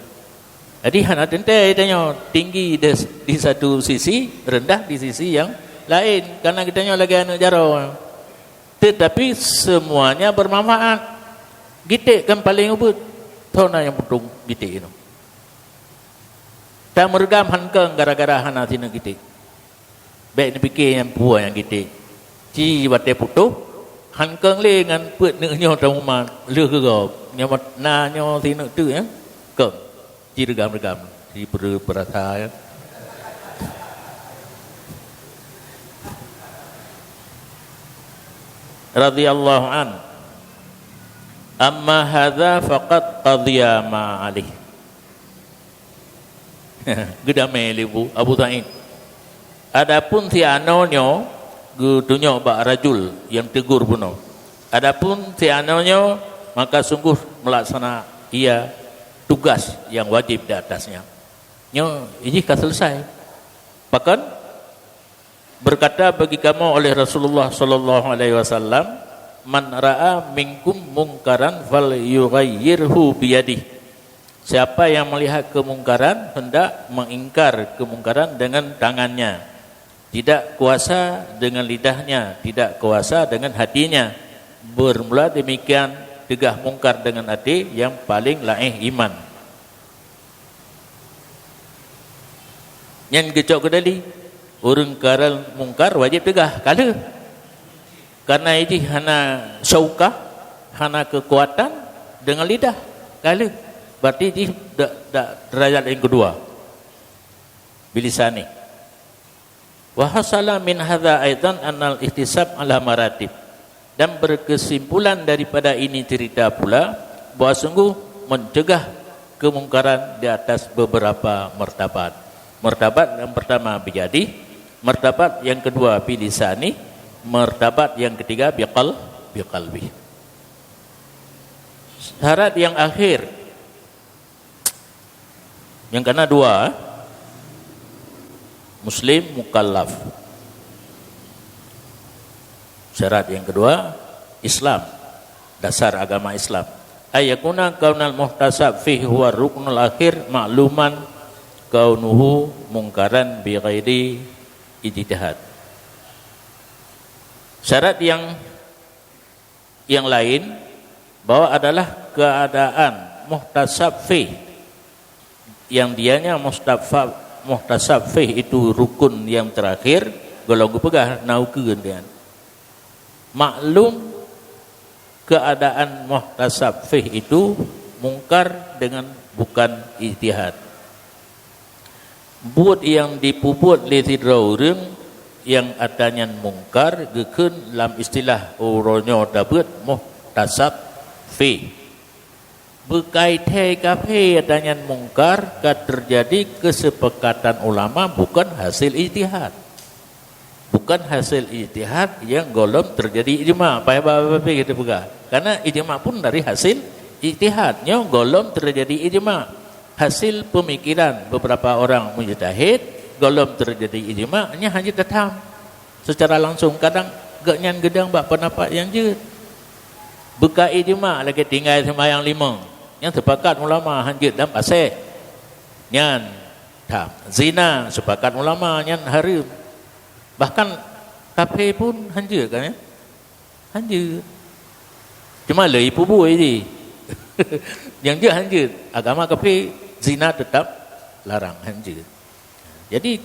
Jadi, hana teuntèe tanyoe tinggi di, di satu sisi, rendah di sisi yang laén. Karena geutanyoe lagèe aneuk jaroe. Tetapi semuanya bermanfaat. Giték kan paléng ubeut. Soe na nyang putong giték nyoe? Tameureugam han keueng gara-gara hana sineuk giték. Bèk neupiké nyang peue nyang giték. Ci watèe putôh, han keueng lé ngon peuet neuk nyoe tamumat lheueh keu gob. Nyoe mat-, na nyoe sineuk teuk, ya. Keueng. Ci reugam-reugam. Ci peureu-, peurasa, ya. Radhiyallahu an. Amma hadza faqad qadhiya ma alaih. Geudamé lé Abu, Abu Sa'id. Adapun si anoe nyoe, geutunyok bak rajul nyang tegur bunoe. Adapun si anoe nyoe, maka sungguh melaksana ia tugas yang wajib di atasnya. Nyoe jih ka selesai. Pakon? Berkata bagi kamu oleh Rasulullah sallallahu alaihi wasallam, "Man ra'a minkum munkaran falyughayyirhu biyadih." Siapa yang melihat kemungkaran, hendak mengingkar kemungkaran dengan tangannya. Tidak kuasa dengan lidahnya, tidak kuasa dengan hatinya. Bermula demikian, teugah mungkar dengan até yang paling laéh iman. Nyan geucok keudali, ureueng karan mungkar wajéb teugah, ka lheueh. Karena jih hana syaukah, hana keukuatan deungon lidah, ka lheueh. Berarti jih dak, dak deurajat nyang keudua. Bilisani. Wa hasala min hadza aidan annal ihtisab ala maratib. Dan berkesimpulan daripada ini cerita pula, bahwa sungguh mencegah kemungkaran di atas beberapa martabat. Martabat yang pertama bijadih, martabat yang kedua bilisani, martabat yang ketiga biqal-, biqalbi. Syarat yang akhir, nyang kana dua, muslim mukallaf. Syarat yang kedua, Islam, dasar agama Islam. Ay yakuna kaunal muhtasab fih huwa ruknul akhir ma'luman kaunuhu mungkaran bi ghairi ijtihad. Syarat yang yang lain, bahwa adalah keadaan muhtasab fih, yang dianya mustafa-, muhtasab fih itu rukun yang terakhir, golom geupeugah na ukeue nyan. Maklum, keadaan muhtasab fih itu mungkar dengan bukan ijtihad. Buet nyang jipeubuet lé sidroe ureuëng nyang atra nyan mungkar geukheun lam istilah uroe nyoe tabeuet muhtasab fih. Beukai thée kafé atra nyan mungkar ka teujadi keuseupeukatan ulama bukon hasé ijtihad. Bukon hasé ijtihad nyang golom teujadi ijma, paih babah pih geupeugah. Karena ijma pun dari hasé ijtihad, nyoe golom teujadi ijma. Hasé peumikiran beberapa orang mujtahid, golom teujadi ijma, nyan hana jeuet that-that. Secara langsung, kadang gobnyan geudong bak peundapat nyang jeuet. Beukai ijma lagée tinggai seumayang limong, nyan seupakat ulama hana jeuet dan paséh. Nyan that-that. Zina seupakat ulama nyan hareuem. Bahkan kafé pun hana jeuet kan, ya? Hana jeuet. Cuma lé ipeubuet jih. Nyang jeuet hana jeuet. Agama kafé zina teutap larang, hana jeuet. Jadi,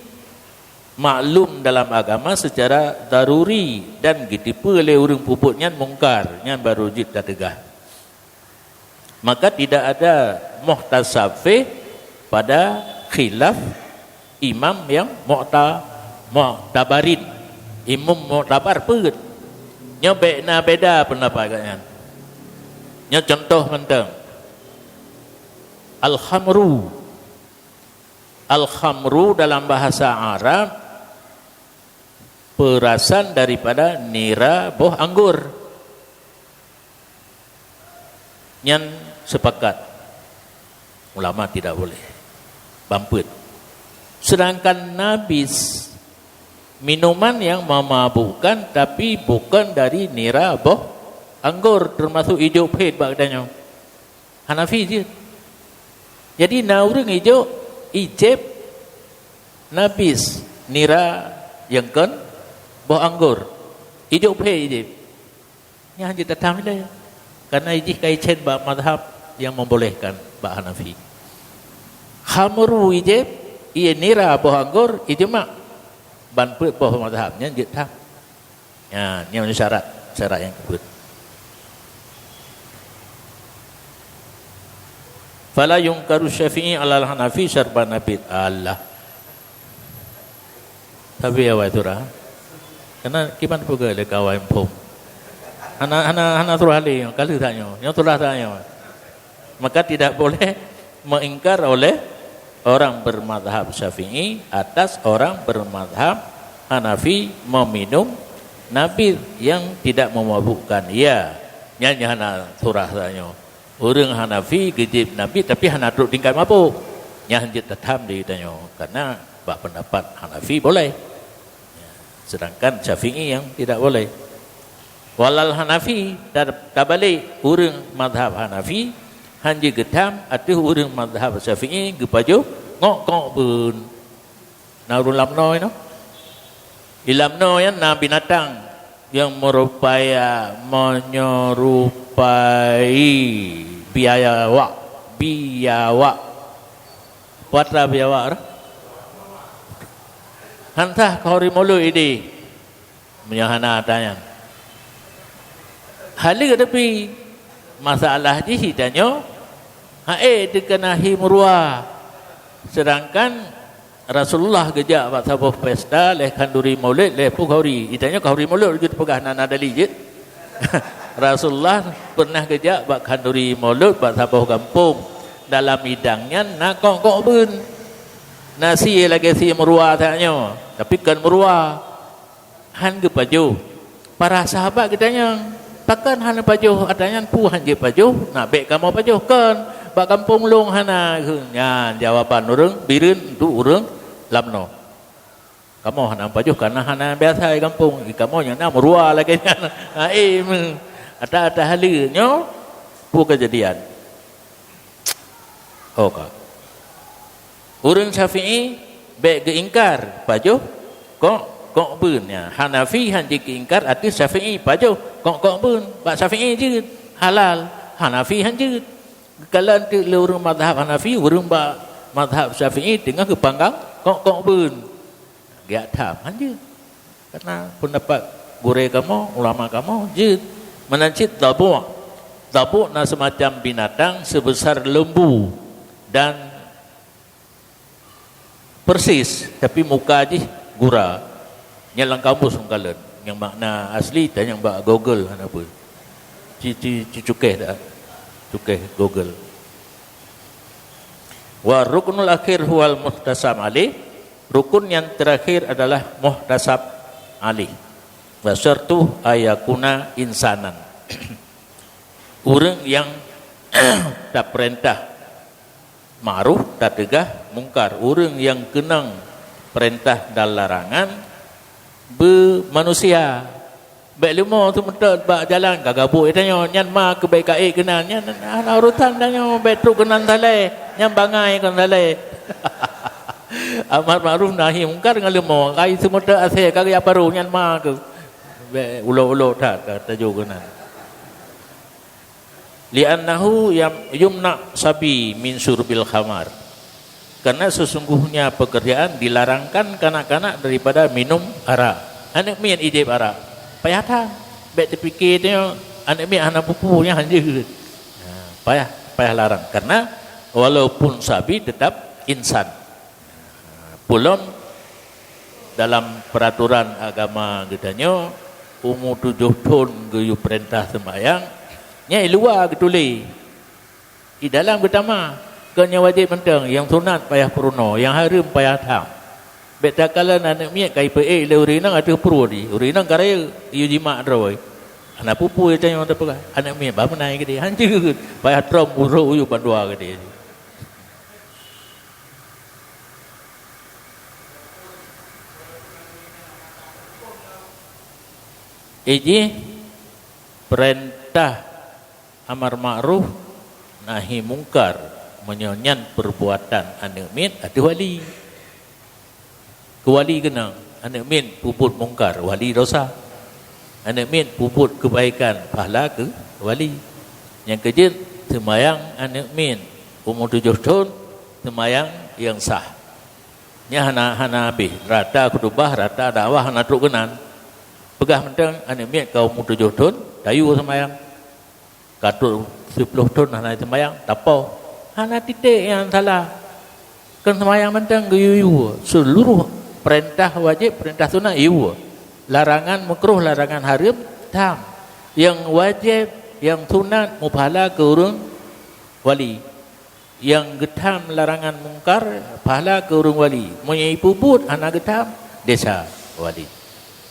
maklum dalam agama secara daruri dan geuteupeue lé ureuëng peubuet nyan mungkar, nyan baru jeuet tateugah. Maka tidak ada muhtasab fih pada khilaf imam yang mu'ta-, mu'tabarin. Imam mu'tabar peuet. Nyoe bèk na beda pendapat kat nyan. Nyoe contoh mantong. Al-khamru. Al-khamru dalam bahasa Arab peurasan daripada nira boh anggur. Nyan sepakat ulama tidak boleh. Bampeuet. Sedangkan nabis, minuman yang memabukkan tapi bukan dari nira boh anggur, termasuk ijok phét bak geutanyoe. Hanafi jeuet. Jadi na ureuëng ijok, ijép nabis, nira nyang kon boh anggur. Ijok phét ijép. Nyan jeuet tatham ilée. Karena jih ka icen bak mazhab yang membolehkan bak Hanafi. Khamru ijép, ié nira boh anggur, ijma' ban peuet boh mazhab nyan jeuet tham. Nyan, nyan syarat, syarat nyang keupeuet. Fala yungkaru Syafi'i alal Hanafi syarban nabid. Allah. Tapi awai surah. Karena kiban peugah lé kawan phom. Hana, hana, hana surah lé, kali tanyoe. Nyoe surah tanyoe. Maka tidak boleh mengingkar oleh orang bermazhab Syafi'i atas orang bermazhab Hanafi meminum nabid yang tidak memabukkan. Ya, nyan hana surah tanyoe. Ureuëng Hanafi geujép nabid tapi hana trok tingkat mabuk. Nyan jeuet tatham di tanyoe. Karena bak pendapat Hanafi boleh. Sedangkan Syafi'i yang tidak boleh. Walal Hanafi, ta-, tabalek ureuëng mazhab Hanafi, han jeuet geutham ateueh ureuëng mazhab Syafi'i geupajoh ngok-ngok beun. Na ureuëng lamnoe nyoe. Di lamnoe nyan na binatang yang merupai, menyerupai biawak, biawak. Peue atra biawak tu? Han sah keu hari mulod idéh. Meunyoe hana atra nyan. Haleue tapi, masalah jih itanyoe, ha'e teukeuna hi meuruwa. Sedangkan Rasulullah geujak bak saboh pesta lheueh khanduri mulod, lheueh peue khanduri. Itanyoe khanduri mulod jeuet peugah na, na dalil jeuet. Rasulullah pernah geujak bak khanduri mulod bak saboh gampông. Dalam idang nyan na kok-kok beun. Na sie lagèe sie meuruwa that nyoe, tapi kon meuruwa. Han geupajoh. Para sahabat geutanyong, "Pakon hana pajoh atra nyan, peue han jeuet pajoh? Nak bèk kamoe pajoh kon, bak gampông lôn hana." Nyan jawaban ureuëng Bireuen untuk ureuëng lamnoe. Kamoe hana pajoh kareuna hana biasa di gampông. Di kamoe nyang na meuruwa lagèe nyan. Hai, meuh. Atra-atra haleue nyoe, peue keujadian? Oh ka. Ureuëng Syafi'i bèk geuingkar, pajoh kok-kok beun. Nyan, Hanafi han jeuet geuingkar ateueh Syafi'i, pajoh kok-kok beun. Bak Syafi'i jeuet, halal. Hanafi han jeuet. Geukalon teuk lé ureuëng mazhab Hanafi, ureuëng bak mazhab Syafi'i teungoh geupanggang kok-kok beun. Geujak tham, han jeuet. Karena pendapat gurée kamoe, ulama kamoe, jeuet. Meunan cit dhabu'. Dhabu' na semacam binatang sebesar lembu dan persis, tapi muka jih gura. Nyan lam kamus meukalon. Nyang makna asli tanyong bak Google hana peue. Ci, ci, ci cukéh dak. Cukéh Google. Wa ruknul akhir huwal muhtasab alaih. Rukun yang terakhir adalah muhtasab alaih. Wa syartuh ayakuna insanan. Ureuëng nyang tapeurintah ma'ruf, tateugah mungkar. Ureuëng nyang keunong peurintah dan larangan beumanusia. Bèk leumo teumeutôt bak jalan ka gabuk geutanyoe, nyan ma keuh bèk ka ék keunan, nyan hana urusan tanyoe, bèk trok keunan saleh, nyan bangai kon saleh. Amar ma'ruf nahi mungkar ngon leumo, kai seumeutôt asèe ka geujak barô, nyan ma keuh. Bèk ulok-ulok that ka tajok keunan. Li'annahu yam-, yumna sabi min syurbil khamar. Karena sesungguhnya pekerjaan dilarangkan kanak-kanak daripada minum arak. Aneuk miet ijép arak. Payah that. Bèk teupike tanyoe aneuk miet hana pupu nyan jeuet. Ha, payah. payah larang, karena walaupun sabi tetap insan. Pulom dalam peraturan agama geutanyoe, umu tujoh thon geuyue peurintah seumayang, nyan i luwa geutuléh. I dalam geutamah, kon nyang wajéb mantong, nyang sunat payah peurunoe, nyang hareuem payah tham. Bék takalon aneuk miet ka ipeuék lé ureueng inong ateueh pruet jih, ureueng inong ka rayeuk, yue jimak droe. Hana peue-peue tanyoe tapeugah, aneuk miet bah meunan keudéh, hanjeuet, payah trom uroe uyueb bandua keudéh. Ijih peurintah amar ma'ruf nahi mungkar, meunyoe nyan peurbuatan aneuk miet ateueh wali. Keu wali keunong, aneuk miet peubuet mungkar, wali dosa. Aneuk miet peubuet keubaikan, pahala keu wali. Nyang keujeuet, seumayang aneuk miet umu tujoh thon, seumayang nyang sah. Nyan hana, hana habéh, rata khutubah, rata dakwah hana trok keunan. Peugah mantong aneuk miet ka umu tujoh thon, tayue seumayang. Ka trok siplôh thon hana seumayang, tapoh. Hana titék nyang salah. Kon seumayang mantong geuyue-yue. Seuluruh peurintah wajéb, peurintah sunat yue. Larangan meukruh, larangan hareuem, tham. Nyang wajéb, nyang sunat, muphala keu ureueng wali. Nyang geutham larangan mungkar, pahala keu ureueng wali. Meunyoe ipeubuet hana geutham, desya wali.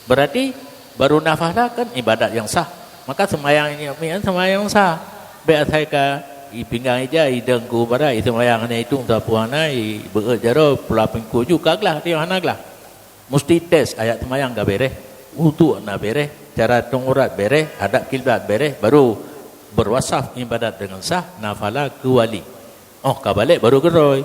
Beurati, barô na pahala kan ibadat nyang sah. Maka seumayang nyan, nyan seumayang nyang sah. Bék asai ka i pinggang ija, i dong keu barat, i seumayang hana itong sapeue hana, i beuet jaroe, pula pingkue ju ka glah, teuh hana glah. Musti tes ayat seumayang ka bereh, uduk na bereh, cara tong urat bereh, hadap kiblat bereh, baru berwasaf ibadat deungon sah, na pahala keu wali. Oh, ka balek baru geurôi.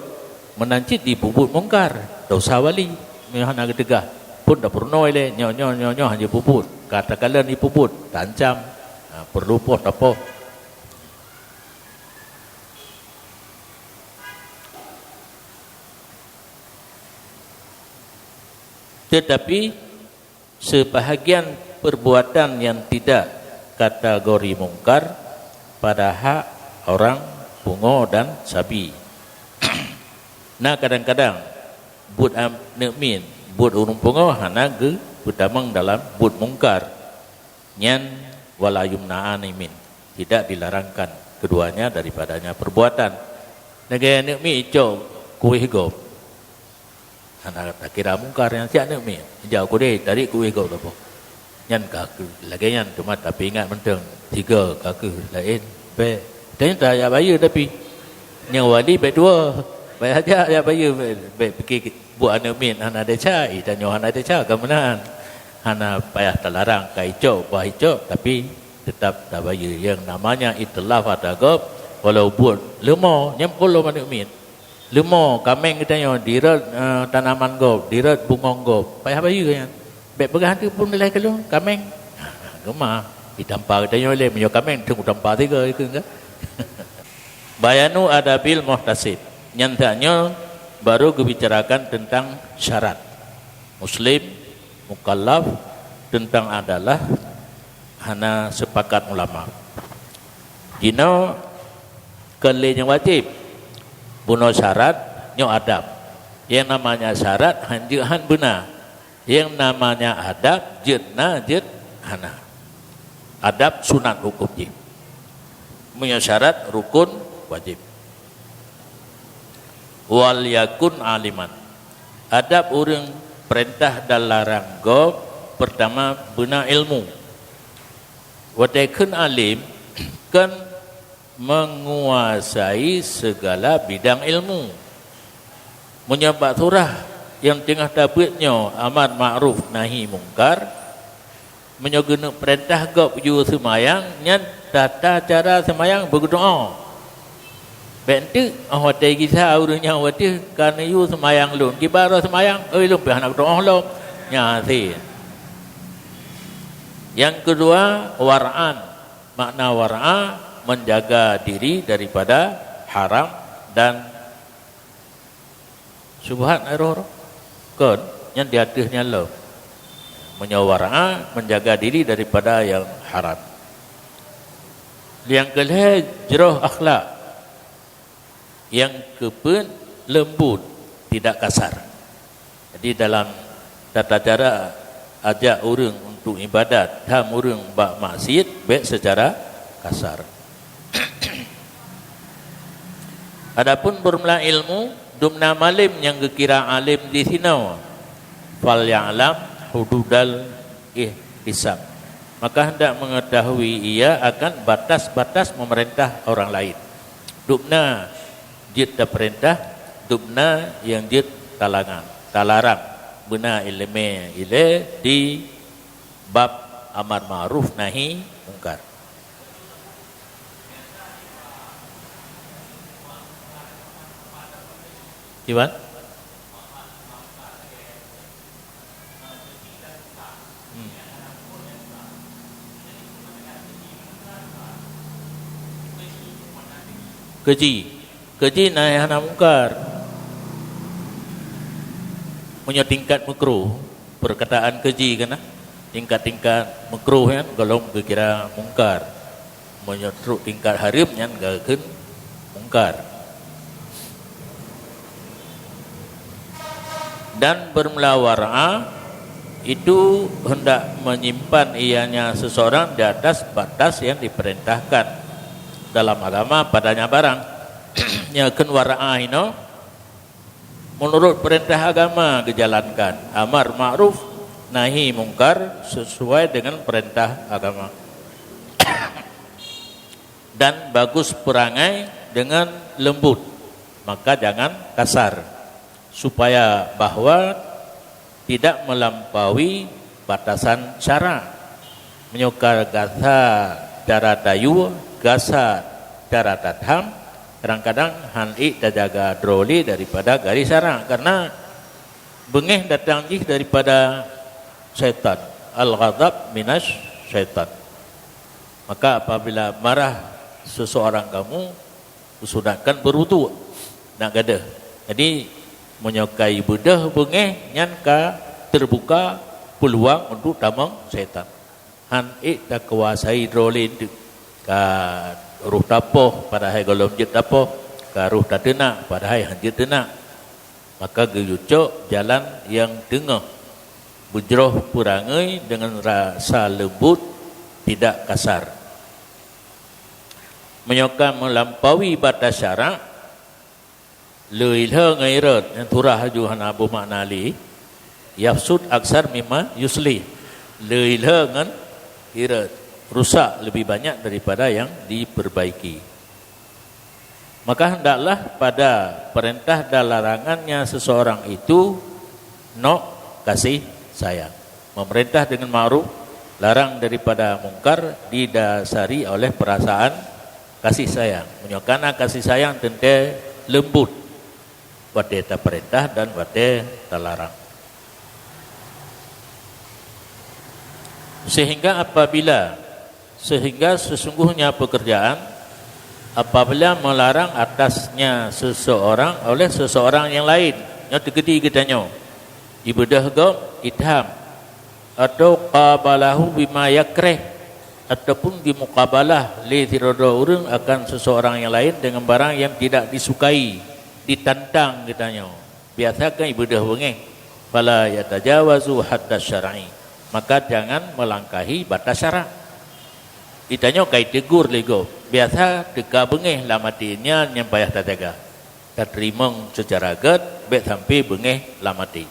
Meunan cit jipeubuet mungkar, dosa wali. Meunyoe hana geuteugah, phon tapeurunoe lé, nyoe, nyoe, nyoe, nyoe hana jipeubuet. Ka takalon jipeubuet, taancam. Ha, peureulee poh tapoh. Teutapi, seubahagian peurbuatan nyang tidak kategori mungkar pada hak orang pungo dan sabi. Na kadang-kadang buet aneuk miet, buet ureueng pungo hana geupeutamong dalam buet mungkar. Nyan wala yumna'ani min, tidak dilarangkan keduanya daripadanya perbuatan. Lagèe aneuk miet icok kueh gob. Hana takira mungkar nyan siat aneuk miet. Ijak kudeh, tarék kueh gob saboh. Nyan ka keuh lagèe nyan, teuma tapi ingat mantong, tiga ka keuh laén, bèk. Tanyoe tajak bayeue tapi. Nyang wali bèk tuwoe. Bèk ajak jak bayeue, bèk, bèk pike buet aneuk miet hana desya, eh, tanyoe hana desya ka meunan. Hana payah talarang, ka icok, bah icok, tapi teutap tabayeue. Nyang namanya itlaf ata gob, walau buet leumo, nyan peue lom aneuk miet. Leumo, kaméng geutanyoe, dirot, eh, tanaman gob, dirot bungong gob. Payah bayeue nyan. Bèk peugah teuh phon dilèe keu lôn, kaméng. Geumah, itampa geutanyoe lé, meunyoe kaméng teungoh tampa tiga ikeu ka. Bayanu adabil muhtasib. Nyan tanyoe baru geubicarakan teuntang syarat. Muslim, mukallaf, teuntang adalah hana seupakat ulama. Jinoe kon lé nyang wajéb. Bunoe syarat, nyoe adab. Nyang namanya syarat han jeuet han beuna. Nyang namanya adab jeuet na jeuet hana. Adab sunat huköm jih. Meunyoe syarat rukun wajéb. Wal yakun aliman. Adab ureueng peurintah dan larang gob, peurtama beuna ilmu. Watèe kheun além, kon menguasai segala bidang ilmu. Meunyoe bak surah nyang teungoh tabeuet nyoe amar ma'ruf nahi mungkar, meunyoe geuneuk peurintah gob yue seumayang, nyan tata cara seumayang beugeutu'oh. Bèk enteuk, 'oh watèe gisa ureueng nyan watèe ka neuyue seumayang lôn, kiban droe seumayang, oi lôn pih hana geutu'oh lom. Nyan hase. Nyang keudua, war'an. Makna wara', menjaga diri daripada haram dan syubhat, roh-roh. Kon, nyan di ateueh nyan lom. Meunyoe wara', menjaga diri daripada nyang haram. Nyang keulhèe, jroh akhlak. Nyang keupeuet leumbut, tidak kasar. Jadi dalam tata cara ajak ureuëng untuk ibadat, tham ureuëng bak maksiat, bék secara kasar. Adapun beureumeula ilmu, dumna malém nyang geukira além di sinoe, fal ya'lam hududal ihtisab. Maka hendak mengetahui ia akan batas-batas memerintah orang lain. Dumna jeuet tapeurintah, dumna nyang jeuet talangan, talarang. Beuna iéleumé ilée di bab amar ma'ruf nahi mungkar. Iwan? Hmm. Keuji. Keuji na nyang hana mungkar. Meunyoe tingkat meukruh, perkataan keuji kan na, tingkat-tingkat meukruh nyan gohlom geukira mungkar. Meunyoe trok tingkat hareuem nyan geukheun mungkar. Dan beureumeula war'a itu hendak menyimpan ianya seseorang di atas batas yang diperintahkan dalam agama padanya barang. Nyan kheun war'a inoe, meunurot peurintah agama geujalankan, amar ma'ruf nahi mungkar sesuai dengan peurintah agama. Dan bagus peurangai dengan leumbut, maka jangan kasar, supaya bahwa tidak melampaui batasan syara. Meunyoe ka gasa cara tayue, gasa cara tatham, kadang-kadang han ék tajaga droe lé daripada garéh syara, karena beungéh datang jih daripada syaitan. Al-ghadab minasy syaitan. Maka apabila marah seseorang kamu, usunatkan berwuduk, nak gadeuh. Jadi, meunyoe ka ibeudôh beungéh, nyan ka teubuka peuluang untuk tamong syaitan. Han ék takuasai droe lé teuk. Ka roh tapoh, padahai gohlom jeuet tapoh. Ka roh tateunak, padahai han jeuet teunak. Maka geuyue cok jalan nyang teungoh, beujroh peurangai deungon rasa leumbut, tidak kasar. Meunyoe ka meulampaui batas syara, le ilheueh ngon irot, nyang turah laju hana boh makna lé, yafsud aksar mimma yuslih. Le ilheueh ngon irot, rusak lebih banyak daripada yang diperbaiki. Maka hendaklah pada perintah dan larangannya seseorang itu nok kasih sayang. Memerintah dengan ma'ruf, larang daripada mungkar didasari oleh perasaan kasih sayang. Meunyoe ka na kasih sayang teuntée leumbut watée tapeurintah dan watée talarang. Sehingga apabila Sehingga sesungguhnya pekerjaan apabila melarang atasnya seseorang oleh seseorang yang lain, nyoe teukeudi geutanyoe, ibeudôh gob, itham, atau qabalahu bima yakreh, ataupun dimukabalah lé sidroe ureuëng akan seseorang yang lain dengan barang yang tidak disukai, ditantang geutanyoe. Biasa kan ibeudôh beungéh, "Fala yatajawazu haddas syar'i," maka jangan melangkahi batas syarak. Geutanyoe ka iteugur lé gob, biasa teuka beungéh lam até nyan nyang payah tajaga. Tateurimong seucara gét, bék sampoe beungéh lam até.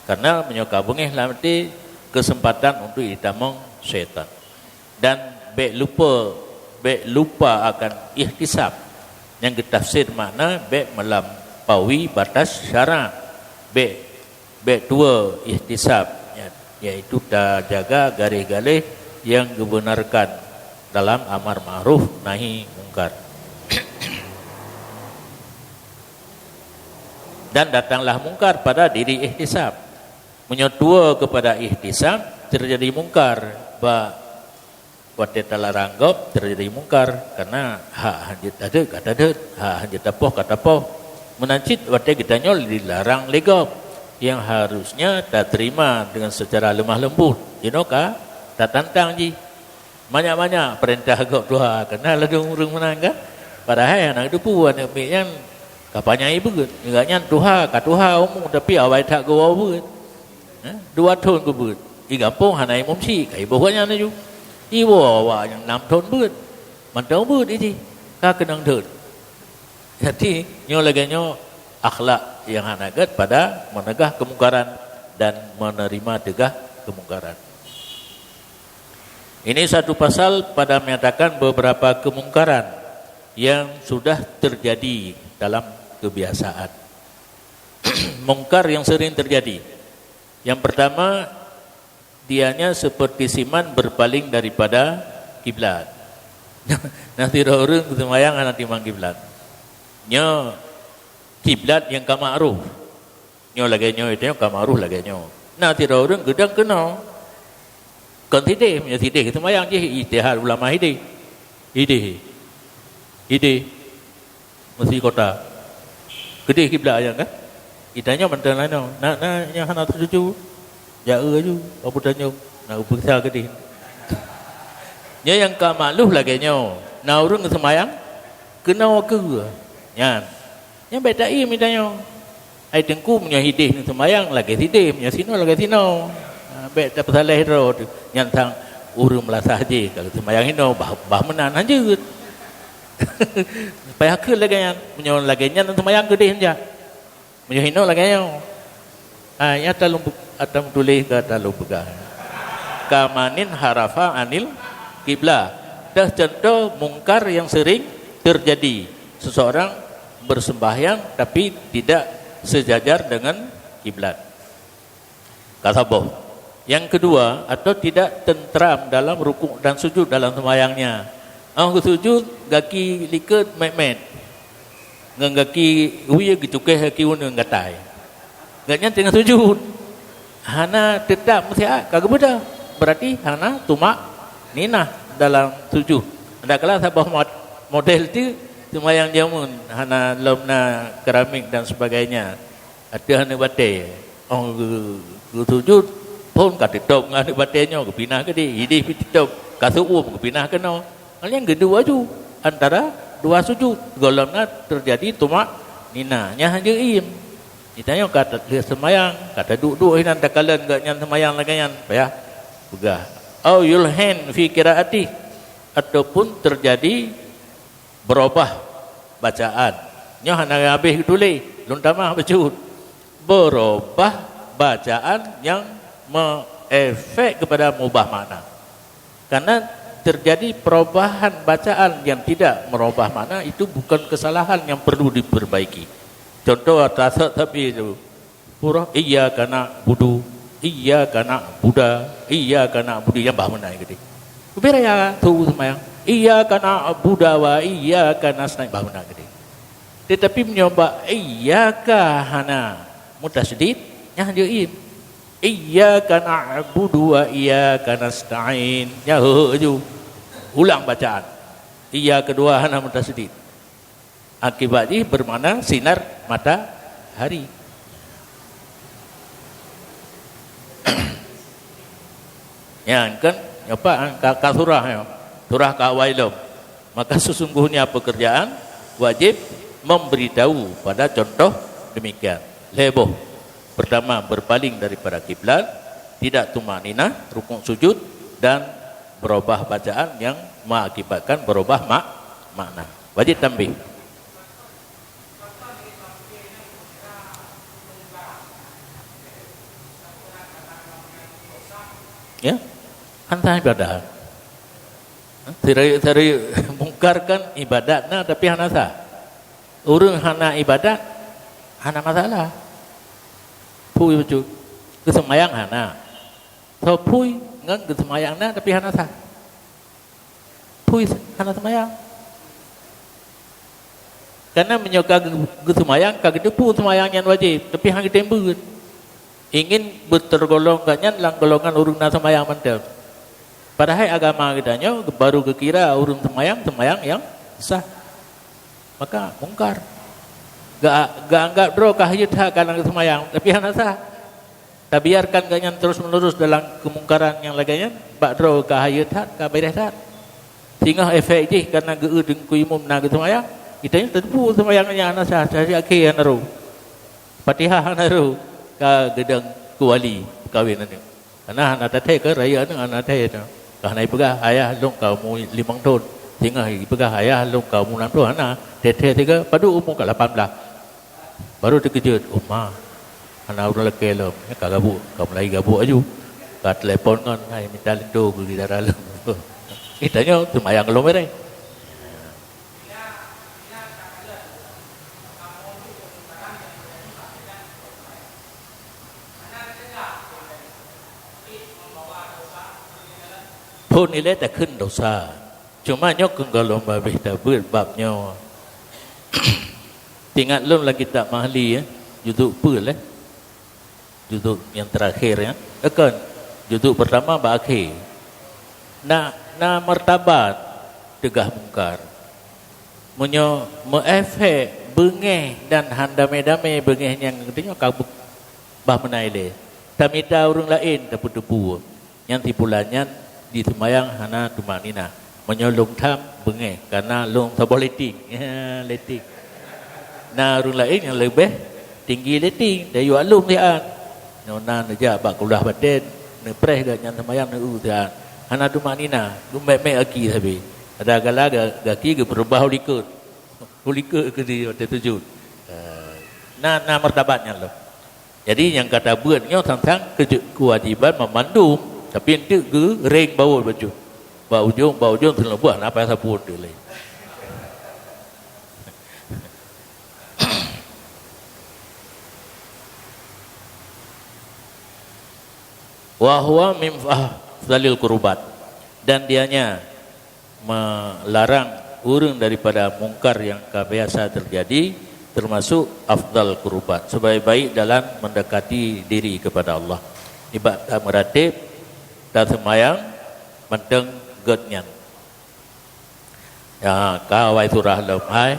Karena meunyoe ka beungéh lam até, keuseumpatan untuk jitamong syaitan. Dan bék lupa, bék lupa akan ihtisab, nyang geutafsir makna bék meulampaui batas syarak, bék, bék tuwoe ihtisab, ya, yaitu tajaga garéh-garéh nyang geubeunarkan dalam amar ma'ruf nahi mungkar. Dan datanglah mungkar pada diri ihtisab. Meunyoe tuwoe keupada ihtisab, teujadi mungkar bak watée talarang gob, teujadi mungkar, karena hak hanjeuet tadeuet ka tadeuet, hak hanjeuet tapoh ka tapoh. Meunan cit watée geutanyoe dilarang lé gob, nyang harusnya tateurima deungon seucara leumah leumbut, jinoe ka tatantang jih. Manyak-manyak peurintah gob tuha, karena ladôm ureuëng meunan kan? Padahai hana geuteupeue aneuëk miet nyan Ka panyang ié beuet. Gobnyan tuha, ka tuha umu, tapi awai that geuwoe beuet. Eh, dua thon geubeuet. Di gampông hana imum syiek, ka iboh gobnyan laju. Iwoe awak nyang nam thon beuet. Mantong beuet jih. Ka keunong thon. Jadi, nyoe lagèe nyoe akhlak nyang hana gèt pada meunegah keumungkaran dan menerima teugah keumungkaran. Ini satu pasal pada menyatakan beberapa kemungkaran yang sudah terjadi dalam kebiasaan. Mungkar yang sering terjadi. Yang pertama, dianya seperti siman berpaling daripada kiblat. Nah, sidroe ureueng seumayang hana timang kiblat. Nyoe kiblat nyang ka ma'ruf. Nyoe lagèe nyoe, itu nyoe ka ma'ruf lagèe nyoe. Nah, sidroe ureueng geudong keunoe. Kon sideh, meunyoe sideh seumayang jih ijtihad ulama sideh. Sideh. Sideh. Meusi kota. Keudeh kiblat nyan kan? Geutanyoe mantong laén nyoe. Na, na nyang hana teutuju. Jak eu laju, Abu Tanjong. Na geupeugah keudeh. Nyoe nyang ka ma'ruf lagèe nyoe. Na ureueng seumayang keunoe keue. Nyan. Nyan bèk taiem geutanyoe. Hai Teungku, meunyoe sideh neuseumayang lagèe sideh, meunyoe sinoe lagèe sinoe. Ha, bèk tapeusaléh droe teuh. Nyan sang ureueng meulasah jih, ka geuseumayang inoe, bah, bah meunan hanjeuet. Payah kheun lagèe nyan. Meunyoe lagèe nyan neuseumayang keudeh jak. Meunyoe inoe lagèe nyoe. Ha, nyang ata lôn bu-, ata meutuléh ka ata lôn peugah. Kamanin harafa anil kiblah. Dah contoh mungkar yang sering terjadi. Seseorang bersembahyang tapi tidak sejajar dengan kiblat. Ka saboh. Yang kedua, atau tidak tentram dalam rukuk dan sujud dalam sembahyangnya. Óh geusujud, gaki likot mèt-mèt. Ngon gaki wie geucukéh gaki uneuen gatai. Gobnyan teungoh sujud. Hana teutap meusiat ka geubeudôh. Berarti hana tumakninah dalam sujud. Ndak kala saboh mod-, model tu seumayang jameun, hana lom na keramik dan sebagainya. Ateueh aneuk batèe. Óh geu-, geusujud, phôn ka teutôb ngon aneuk batèe nyoe, geupinah keudeh, ideh pih teutôb, ka seuuem geupinah keunoe. Nyan geudua laju antara dua sujud. Gohlom na teujadi tumakninah. Nyan hana jeuem. Geutanyoe ka ta-, lheueh seumayang, ka taduek-duek hinan takalon gobnyan seumayang lagèe nyan, payah peugah. Au yulhin fi qiraatih, ataupun teujadi beurubah bacaan. Nyoe hana habéh geutuléh, lôn tamah bacut. Beurubah bacaan nyang meuefek keupada meurubah makna. Karena terjadi perubahan bacaan yang tidak merubah makna, itu bukan kesalahan yang perlu diperbaiki. Contoh, tasawuf tapi itu, Surah, "Iyyaka na'budu, iyyaka na'buda, iyyaka na'budu," nyang bah meunan keudeh. Leubeh raya tu seumayang, "Iyyaka na'budu wa iyyaka nasta'in," bah meunan keudeh. Tetapi meunyoe bak "iyyaka" hana mutasyadid, nyan jeuem. "Iyyaka na'budu wa iyyaka nasta'in." Nyan heuh ju. Ulang bacaan. Iya keudua hana mutasyadid. Akibat jih bermakna sinar matahari. Nyan kan, nyoe pat, ka, ka surah nyoe. Surah ka awai lom. Maka sesungguhnya pekerjaan wajib memberitahu pada contoh demikian. Lhèe boh. Pertama, berpaling daripada kiblat, tidak tumakninah, rukuk sujud, dan berubah bacaan yang mengakibatkan berubah mak-, makna. Wajib tanbih. Ya? Hana sah ibadat. Sira-, sira mungkar kan ibadat na tapi hana sah. Ureueng hana ibadat, hana masalah. Phui bacut. Geuseumayang hana. Soe phui ngon geuseumayang na tapi hana sah. Phui hana seumayang. Karena meunyoe ka geu-, geuseumayang, ka geuteupeue seumayang nyan wajéb, tapi hana geutem beuet. Ingin beutergolong gobnyan lam golongan ureueng na seumayang mantong. Padahai agama geutanyoe baru geukira ureueng seumayang, seumayang nyang sah. Maka mungkar. Ga-, geuanggap droe ka hayeu that ka lam seumayang, tapi hana sah. Tabiarkan gobnyan terus-menerus dalam keumungkaran nyang lagèe nyan, bak droe ka hayeu that, ka beureh that. Singoh efek jih kareuna geu-eu Teungku Imum na geuseumayang, Kita nyoe teupeu seumayang nyan hana sah, sah akhé hana rôh. Fatihah hana rôh, ka geudong keu wali peukawen aneuk. Hana, hana tathèe keu rayeuk aneuk, hana tathèe tu. Ka hana jipeugah, "Ayah lôn ka umu limong thon." Singoh jipeugah, "Ayah lôn ka umu nam thon." Hana, thèe-thèe sigoe, padub umu ka lapan blah. Baru teukeujot, "Oh ma, hana ureueng lakèe lom." Ka gabuk, ka mulai gabuk laju. Ka telepon ngon, "Hai, minta linto keu gidara lôn." Geutanyoe seumayang lom beureh. Phon ilèe takheun dosa. Cuma nyoe keuh gohlom babeh tabeuet bab nyoe. Teuingat lôn lam kitab Mahli, eh, juzuk peue lé? Juzuk nyang teurakhé, ya. Eh, kon, juzuk peurtama bak akhé. Na, na martabat teugah mungkar. Meunyoe meuefek beungéh dan han damé-damé beungéh nyang geutanyoe ka beu-, bah meunan ilèe, tamita ureueng laén tapeuteupeue. Nyan si pulan nyan di seumayang hana tumakninah. Meunyoe lôn tham beungéh, kana lôn saboh leting. Leting. Na ureueng laén nyang leubeh tinggi leting, tayue aleuem siat. Nyoe na neujak bak kulah batén, neupreh gobnyan seumayang, neu-eu siat. Hana tumakninah, geumèk-mèk gaki sabe. Ada gala ga-, gaki geupeureubah u likot. U likot keu di watèe sujud. Eh, na, na martabat nyan lom. Jadi, nyang ka tabeuet nyoe sang-sang keu-, keuwajéban banmandum, tapi eunteuk geureng bawot bacut. Bak ujong, bak ujong teungoh buah na payah sapeue eunteuk lé. Wa huwa min afdhalil qurbat. Dan dianya melarang ureueng daripada mungkar nyang ka biasa teujadi, teumasok afdhal qurbat, sebaik-baik dalam mendekati diri kepada Allah. Nibak tameuratéb, taseumayang, mantong gét nyan. Ya, ka awai surah lom hai.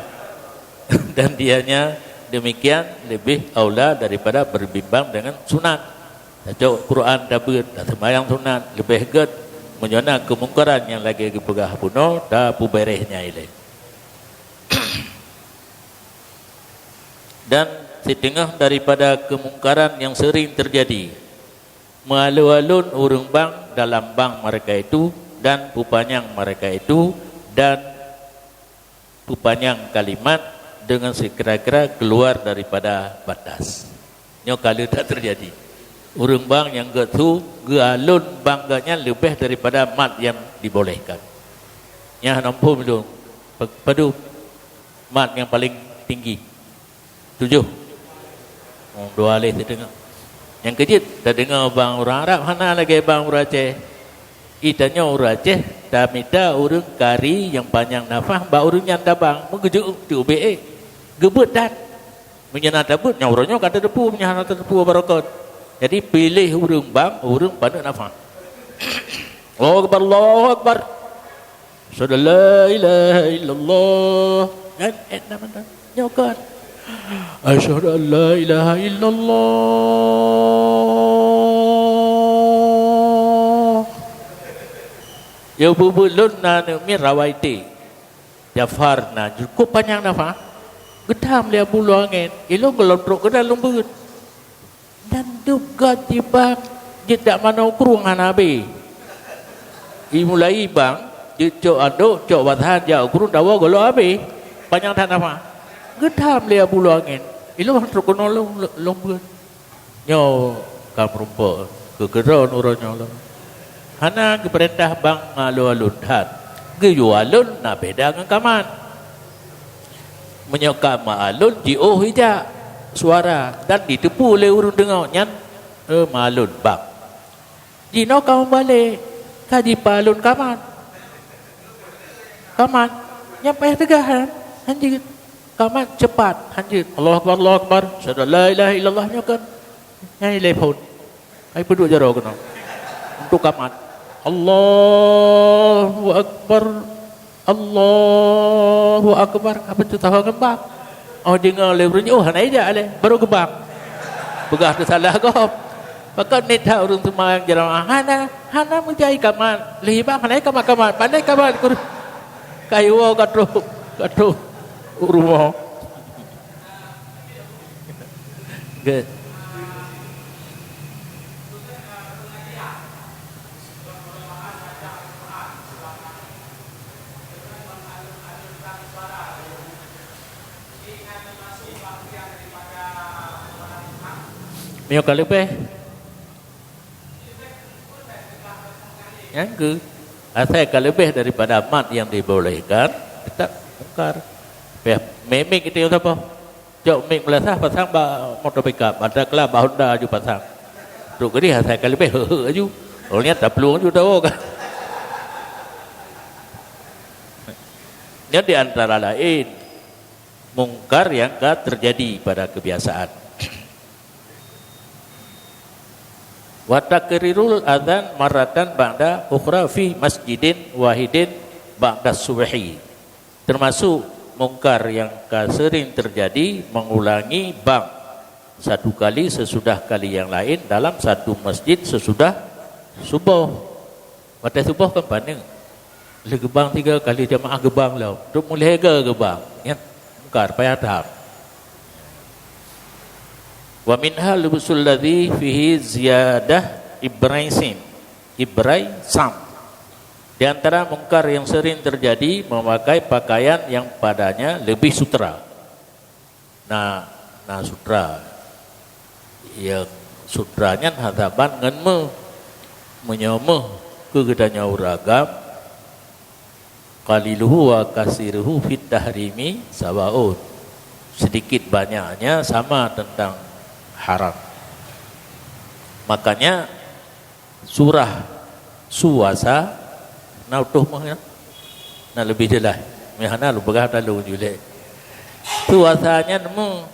Dan dianya demikian lebih aula daripada berbimbang dengan sunat. Tacok Quran tabeuet, taseumayang sunat, leubeh gét meunyoe na keumungkaran nyang lagèe geupeugah bunoe, tapeubeureh nyan ilèe. Dan siteungoh daripada keumungkaran nyang sering teujadi, meualon-alon ureueng bank dalam bank mereka itu dan peupanyang mereka itu dan peupanyang kalimat dengan sekira-kira keuluar daripada batas. Nyoe ka lheueh that teujadi. Ureueng bank nyang gét su geualon bank geuh nyan leubeh daripada mat nyang dibolehkan. Nyan hana muphom lôn. Pe-, padub mat nyang paleng tinggi? Tujoh. Oh, dua lhèe siteungoh. Nyang keujeuet, tadeungoe bank ureueng Arab hana lagèe bank ureueng Aceh. I tanyoe ureueng Aceh, tamita ureueng kari nyang panyang nafah bak ureueng nyan tabang, meugeujeuet teubèe. Geubeuet that. Meunyoe na tabeuet, nyoe uroe nyoe ka tateupeue, meunyoe hana tateupeue barokon. Jadi, piléh ureueng bank, ureueng paneuk nafah. Allahu Akbar, Allahu Akbar. Asyhadu an la ilaha illallah. Kan? Eh, nama dah? Nyoe kan? Asyhadu an la ilaha illallah. Ya, bubu lôn na aneuk miet rawai té. Jafar na, cukup panyang nafah. Geutham lé Abu Lôn angén. Ilôn gohlom trok keunan lôn beuet. Dan dub gét jibang, jeuet dak manoe u krueng hana abéh. Imulai bang, jeuet cok andok, cok basahan jak u krueng dawa gohlom abéh. Panyang that nafah. Geutham lé Abu Lôn angén. Ilôn trok keunoe lôn, lôn beuet. Nyoe ka meurumpok keu keudroe uroe nyoe lom. Hana geupeurintah bang meualon-alon that. Geuyue alon na beda ngon kamat. Meunyoe ka meualon jiôh ijak suara dan jiteupeue lé ureueng deungoe nyan, eh, meualon bang. Jinoe ka meubalek, ka jipeualon kamat. Kamat, nyan payah teugahan, hanjeuet. Kamat cepat, hanjeuet. Allahu Akbar, Allahu Akbar. Asyhadu an la ilaha illallah nyoe kan. Nyan ilèe phon. Ai peuduek jaroe keunoe. Untuk kamat. Allahu Akbar. Allahu Akbar. Apa tu tahu kembang? Oh, deungoe lé ureueng, oh, hana ijak lé. Baru kembang. Peugah teusalah gob. Pakon nita ureueng teuma nyang jeuramah. Hana, hana meujai kamat. Lheuh bang hana kamat-kamat. Pandai kamat kur-, kayu ka trok, ka trok. Rumoh. Good. Meunyoe ka leubeh, nyang keu, asai ka leubeh daripada mat yang dibolehkan, tetap mungkar. Payah mimik itu yang saboh. Cok mik meulasah pasang bak motor pickup, bak truk lah, bak Honda aju pasang. Trok keudeh asai ka leubeh, heu-heu aju. Awaknyan taplueng aju tawoe ka. Nyan di antara laén mungkar yang ka terjadi pada kebiasaan. Wa takrirul adzan marratan ba'da ukhra fi masjidin wahidin ba'da subhi. Termasuk mungkar yang ka sering terjadi, mengulangi bang satu kali sesudah kali yang lain dalam satu masjid sesudah suboh. Watèe suboh kan paneuk. Lheueh geubang tiga kali jamaah geubang lom. Trok mulhèe geubang. Nyan mungkar, payah that. Wa minha lubusul ladzi fihi ziyadah ibraisim. Ibraisam. Di antara mungkar yang sering terjadi, memakai pakaian yang padanya lebih sutra. Na, na sutra. Nyang sutra nyan hana saban ngon meuh. Meunyoe meuh keu geutanyoe ureueng agam, qaliluhu wa kasiruhu fit tahrimi sawaun. Sedikit banyaknya sama tentang haram. Makanya surah suasa na utôh meuh nyan. Na leubeh jeulaih. Meuhana lôn peugah talu julek. Suasa nyan meuh,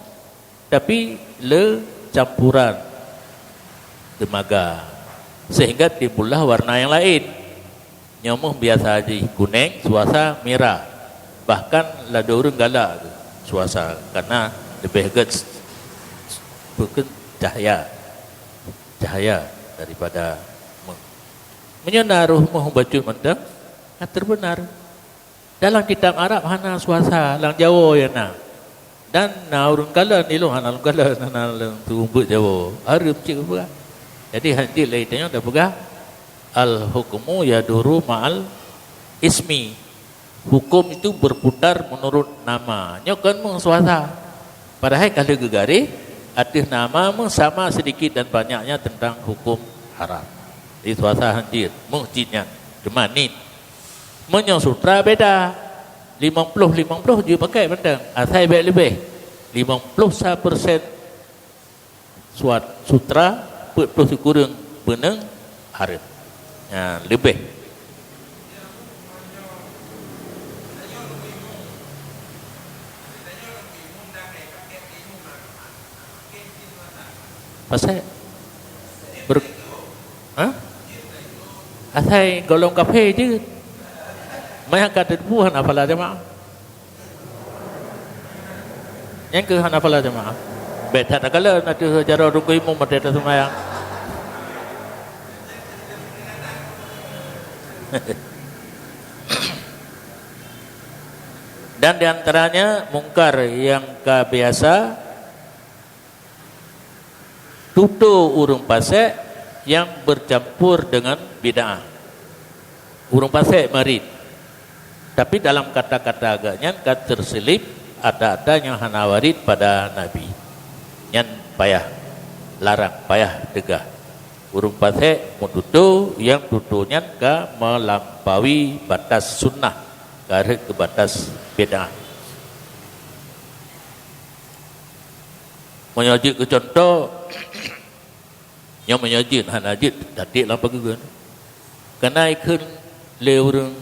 tapi le campuran teumaga, sehingga timbullah warna yang lain. Nyoe meuh biasa jih kuneng, suasa mirah. Bahkan ladôm ureueng galak suasa, karena leubeh gét peue kheun cahya. Cahya daripada meuh. Meunyoe na roh meuh bacut mantong, ka teubeunar. Dalam kitab Arab hana suasa, lam Jawoe nyang na. Dan na ureueng kalon, ilôn hana lôn kalon, hana lôn seumeubeuet Jawoe. Hareuem cit geupeugah. Jadi, hanjeuet lé tanyoe tapeugah, "Al-hukmu yaduru ma'al ismi." Hukum itu berputar menurut nama. Nyoe kon meuh suasa. Padahai ka lheueh geugaréh, ateueh nama meuh sama sedikit dan banyaknya tentang hukum haram. Jadi suasa hanjeuet, meuh cit nyan. Cuma nit. Meunyoe sutra beda. Limong ploh limong ploh jeuet pakai mantong. Asai bèk leubeh. Limong ploh sa persen suat sutra, peuet ploh sikureueng beuneueng hareuem. Nyan leubeh. Pasai ber-, ha? Asai gohlom kafé jeuet. Meuhan ka teupeu hana pahala jamaah. Nyang keu hana pahala jamaah. Bèk that takalon ateueh jaroe teungku imum watèe taseumayang. Dan di antaranya mungkar yang ka biasa, tutoe ureueng pasék nyang bercampur dengan bid'ah. Ureueng pasék marit. Tapi dalam kata-kata geuh nyan ka teuseulip ata-ata nyang hana warit pada Nabi. Nyan payah larang, payah teugah. Ureueng pasék meututoe nyang tutoe nyan ka melampaui batas sunnah, ka rhot keu batas bid'ah. Meunyoe jeuet keu cuntoh, nyoe meunyoe jeuet, hana jeuet, tatik lam peugeugon. Kana ikheun lé ureueng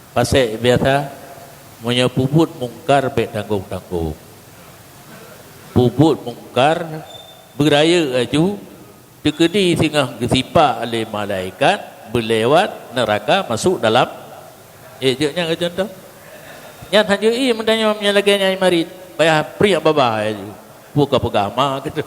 pasék biasa, meunyoe peubuet mungkar bèk tanggong-tanggong. Peubuet mungkar, beurayeuk aju, teukeudi singoh geusipak lé malaikat, beulewat neuraka, masôk dalam, eh, jeuet nyan keu cuntoh. Nyan hanjeuet ie meutanyoe meunyoe lagèe nyan marit, payah priek babah aju. Peue ka peugah ma keutu.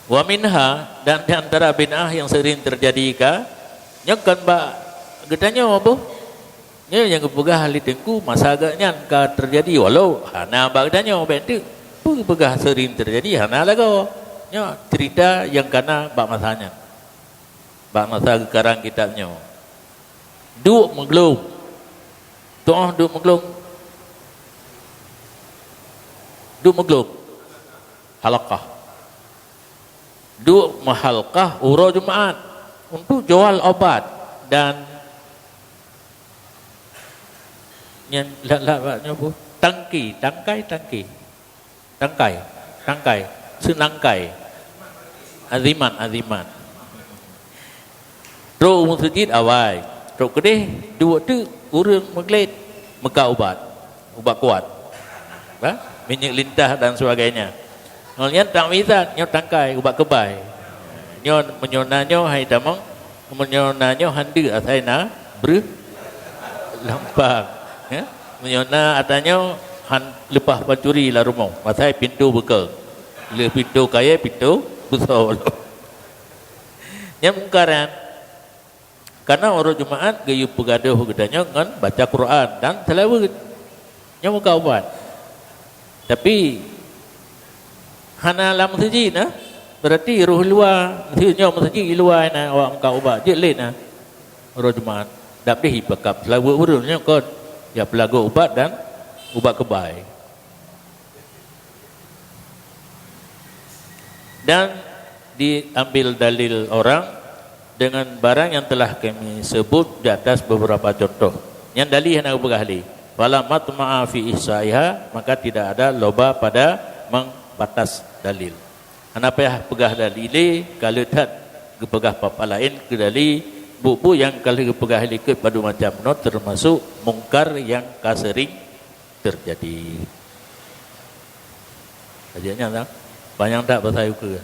Wa minha, dan di antara bid'ah yang sering terjadi ka, nyoe kon bak geutanyoe boh. Nyoe nyang geupeugah lé Teungku masa geuh nyan ka terjadi, walau hana bak geutanyoe, bék teuk. Peue geupeugah sering terjadi, hana lagoe. Nyoe cerita nyang kana bak masa nyan. Bak masa geukarang kitab nyoe. Duek meuglom. Tu'oh duek meuglom. Duek meuglom. Halakah. Duek meuhalakah uroe Jumaat untuk jual obat dan nyan lat-lat bak nyoe boh. Tangki, tangkai, tangki. Tangkai, tangkai, seunangkai. Azimat, azimat. Trok u meuseujid awai. Trok keudeh duek teuk ureuëng meuglét meukat ubat. Ubat kuat. Ba? Minyeuk lintah dan sebagainya. Ngon nyan ta'wizat, nyoe tangkai, ubat keubai. Nyoe meunyoe na nyoe hai tamong, meunyoe na nyoe han deuk asai na breuh lampang. Ya? Meunyoe na ata nyoe han leupah pancuri lam rumoh, asai pintoe beukeue. Lheueh pintoe kayée, pintoe beusoe. Nyan mungkaran. Karena uroe Jumaat geuyue peugadôh geutanyoe ngon baca Quran dan seulaweuet. Nyoe meukat ubat. Tapi hana lam meuseujid na, berarti roh luwa, meuseujid nyoe meuseujid di luwa na awak meukat ubat, jeuet lé na. Uroe Jumaat, dap deh ipeukab seulaweuet ureuëng nyoe kon, ya peulagoe ubat dan ubat keubai. Dan diambil dalil orang dengan barang yang telah kami sebut di atas beberapa contoh. Nyang dalil hana geupeugah lé. Fala matma'a fi ihsaiha, maka tidak ada loba pada mengpatas dalil. Hana payah peugah dalil lé, ka le that geupeugah papa laén keu dalil, buet-buet nyang ka lheueh geupeugah lé keu padum macam nyoe termasuk mungkar nyang ka sering terjadi. Aja nyan lah. Panyang that bahasa ukeue.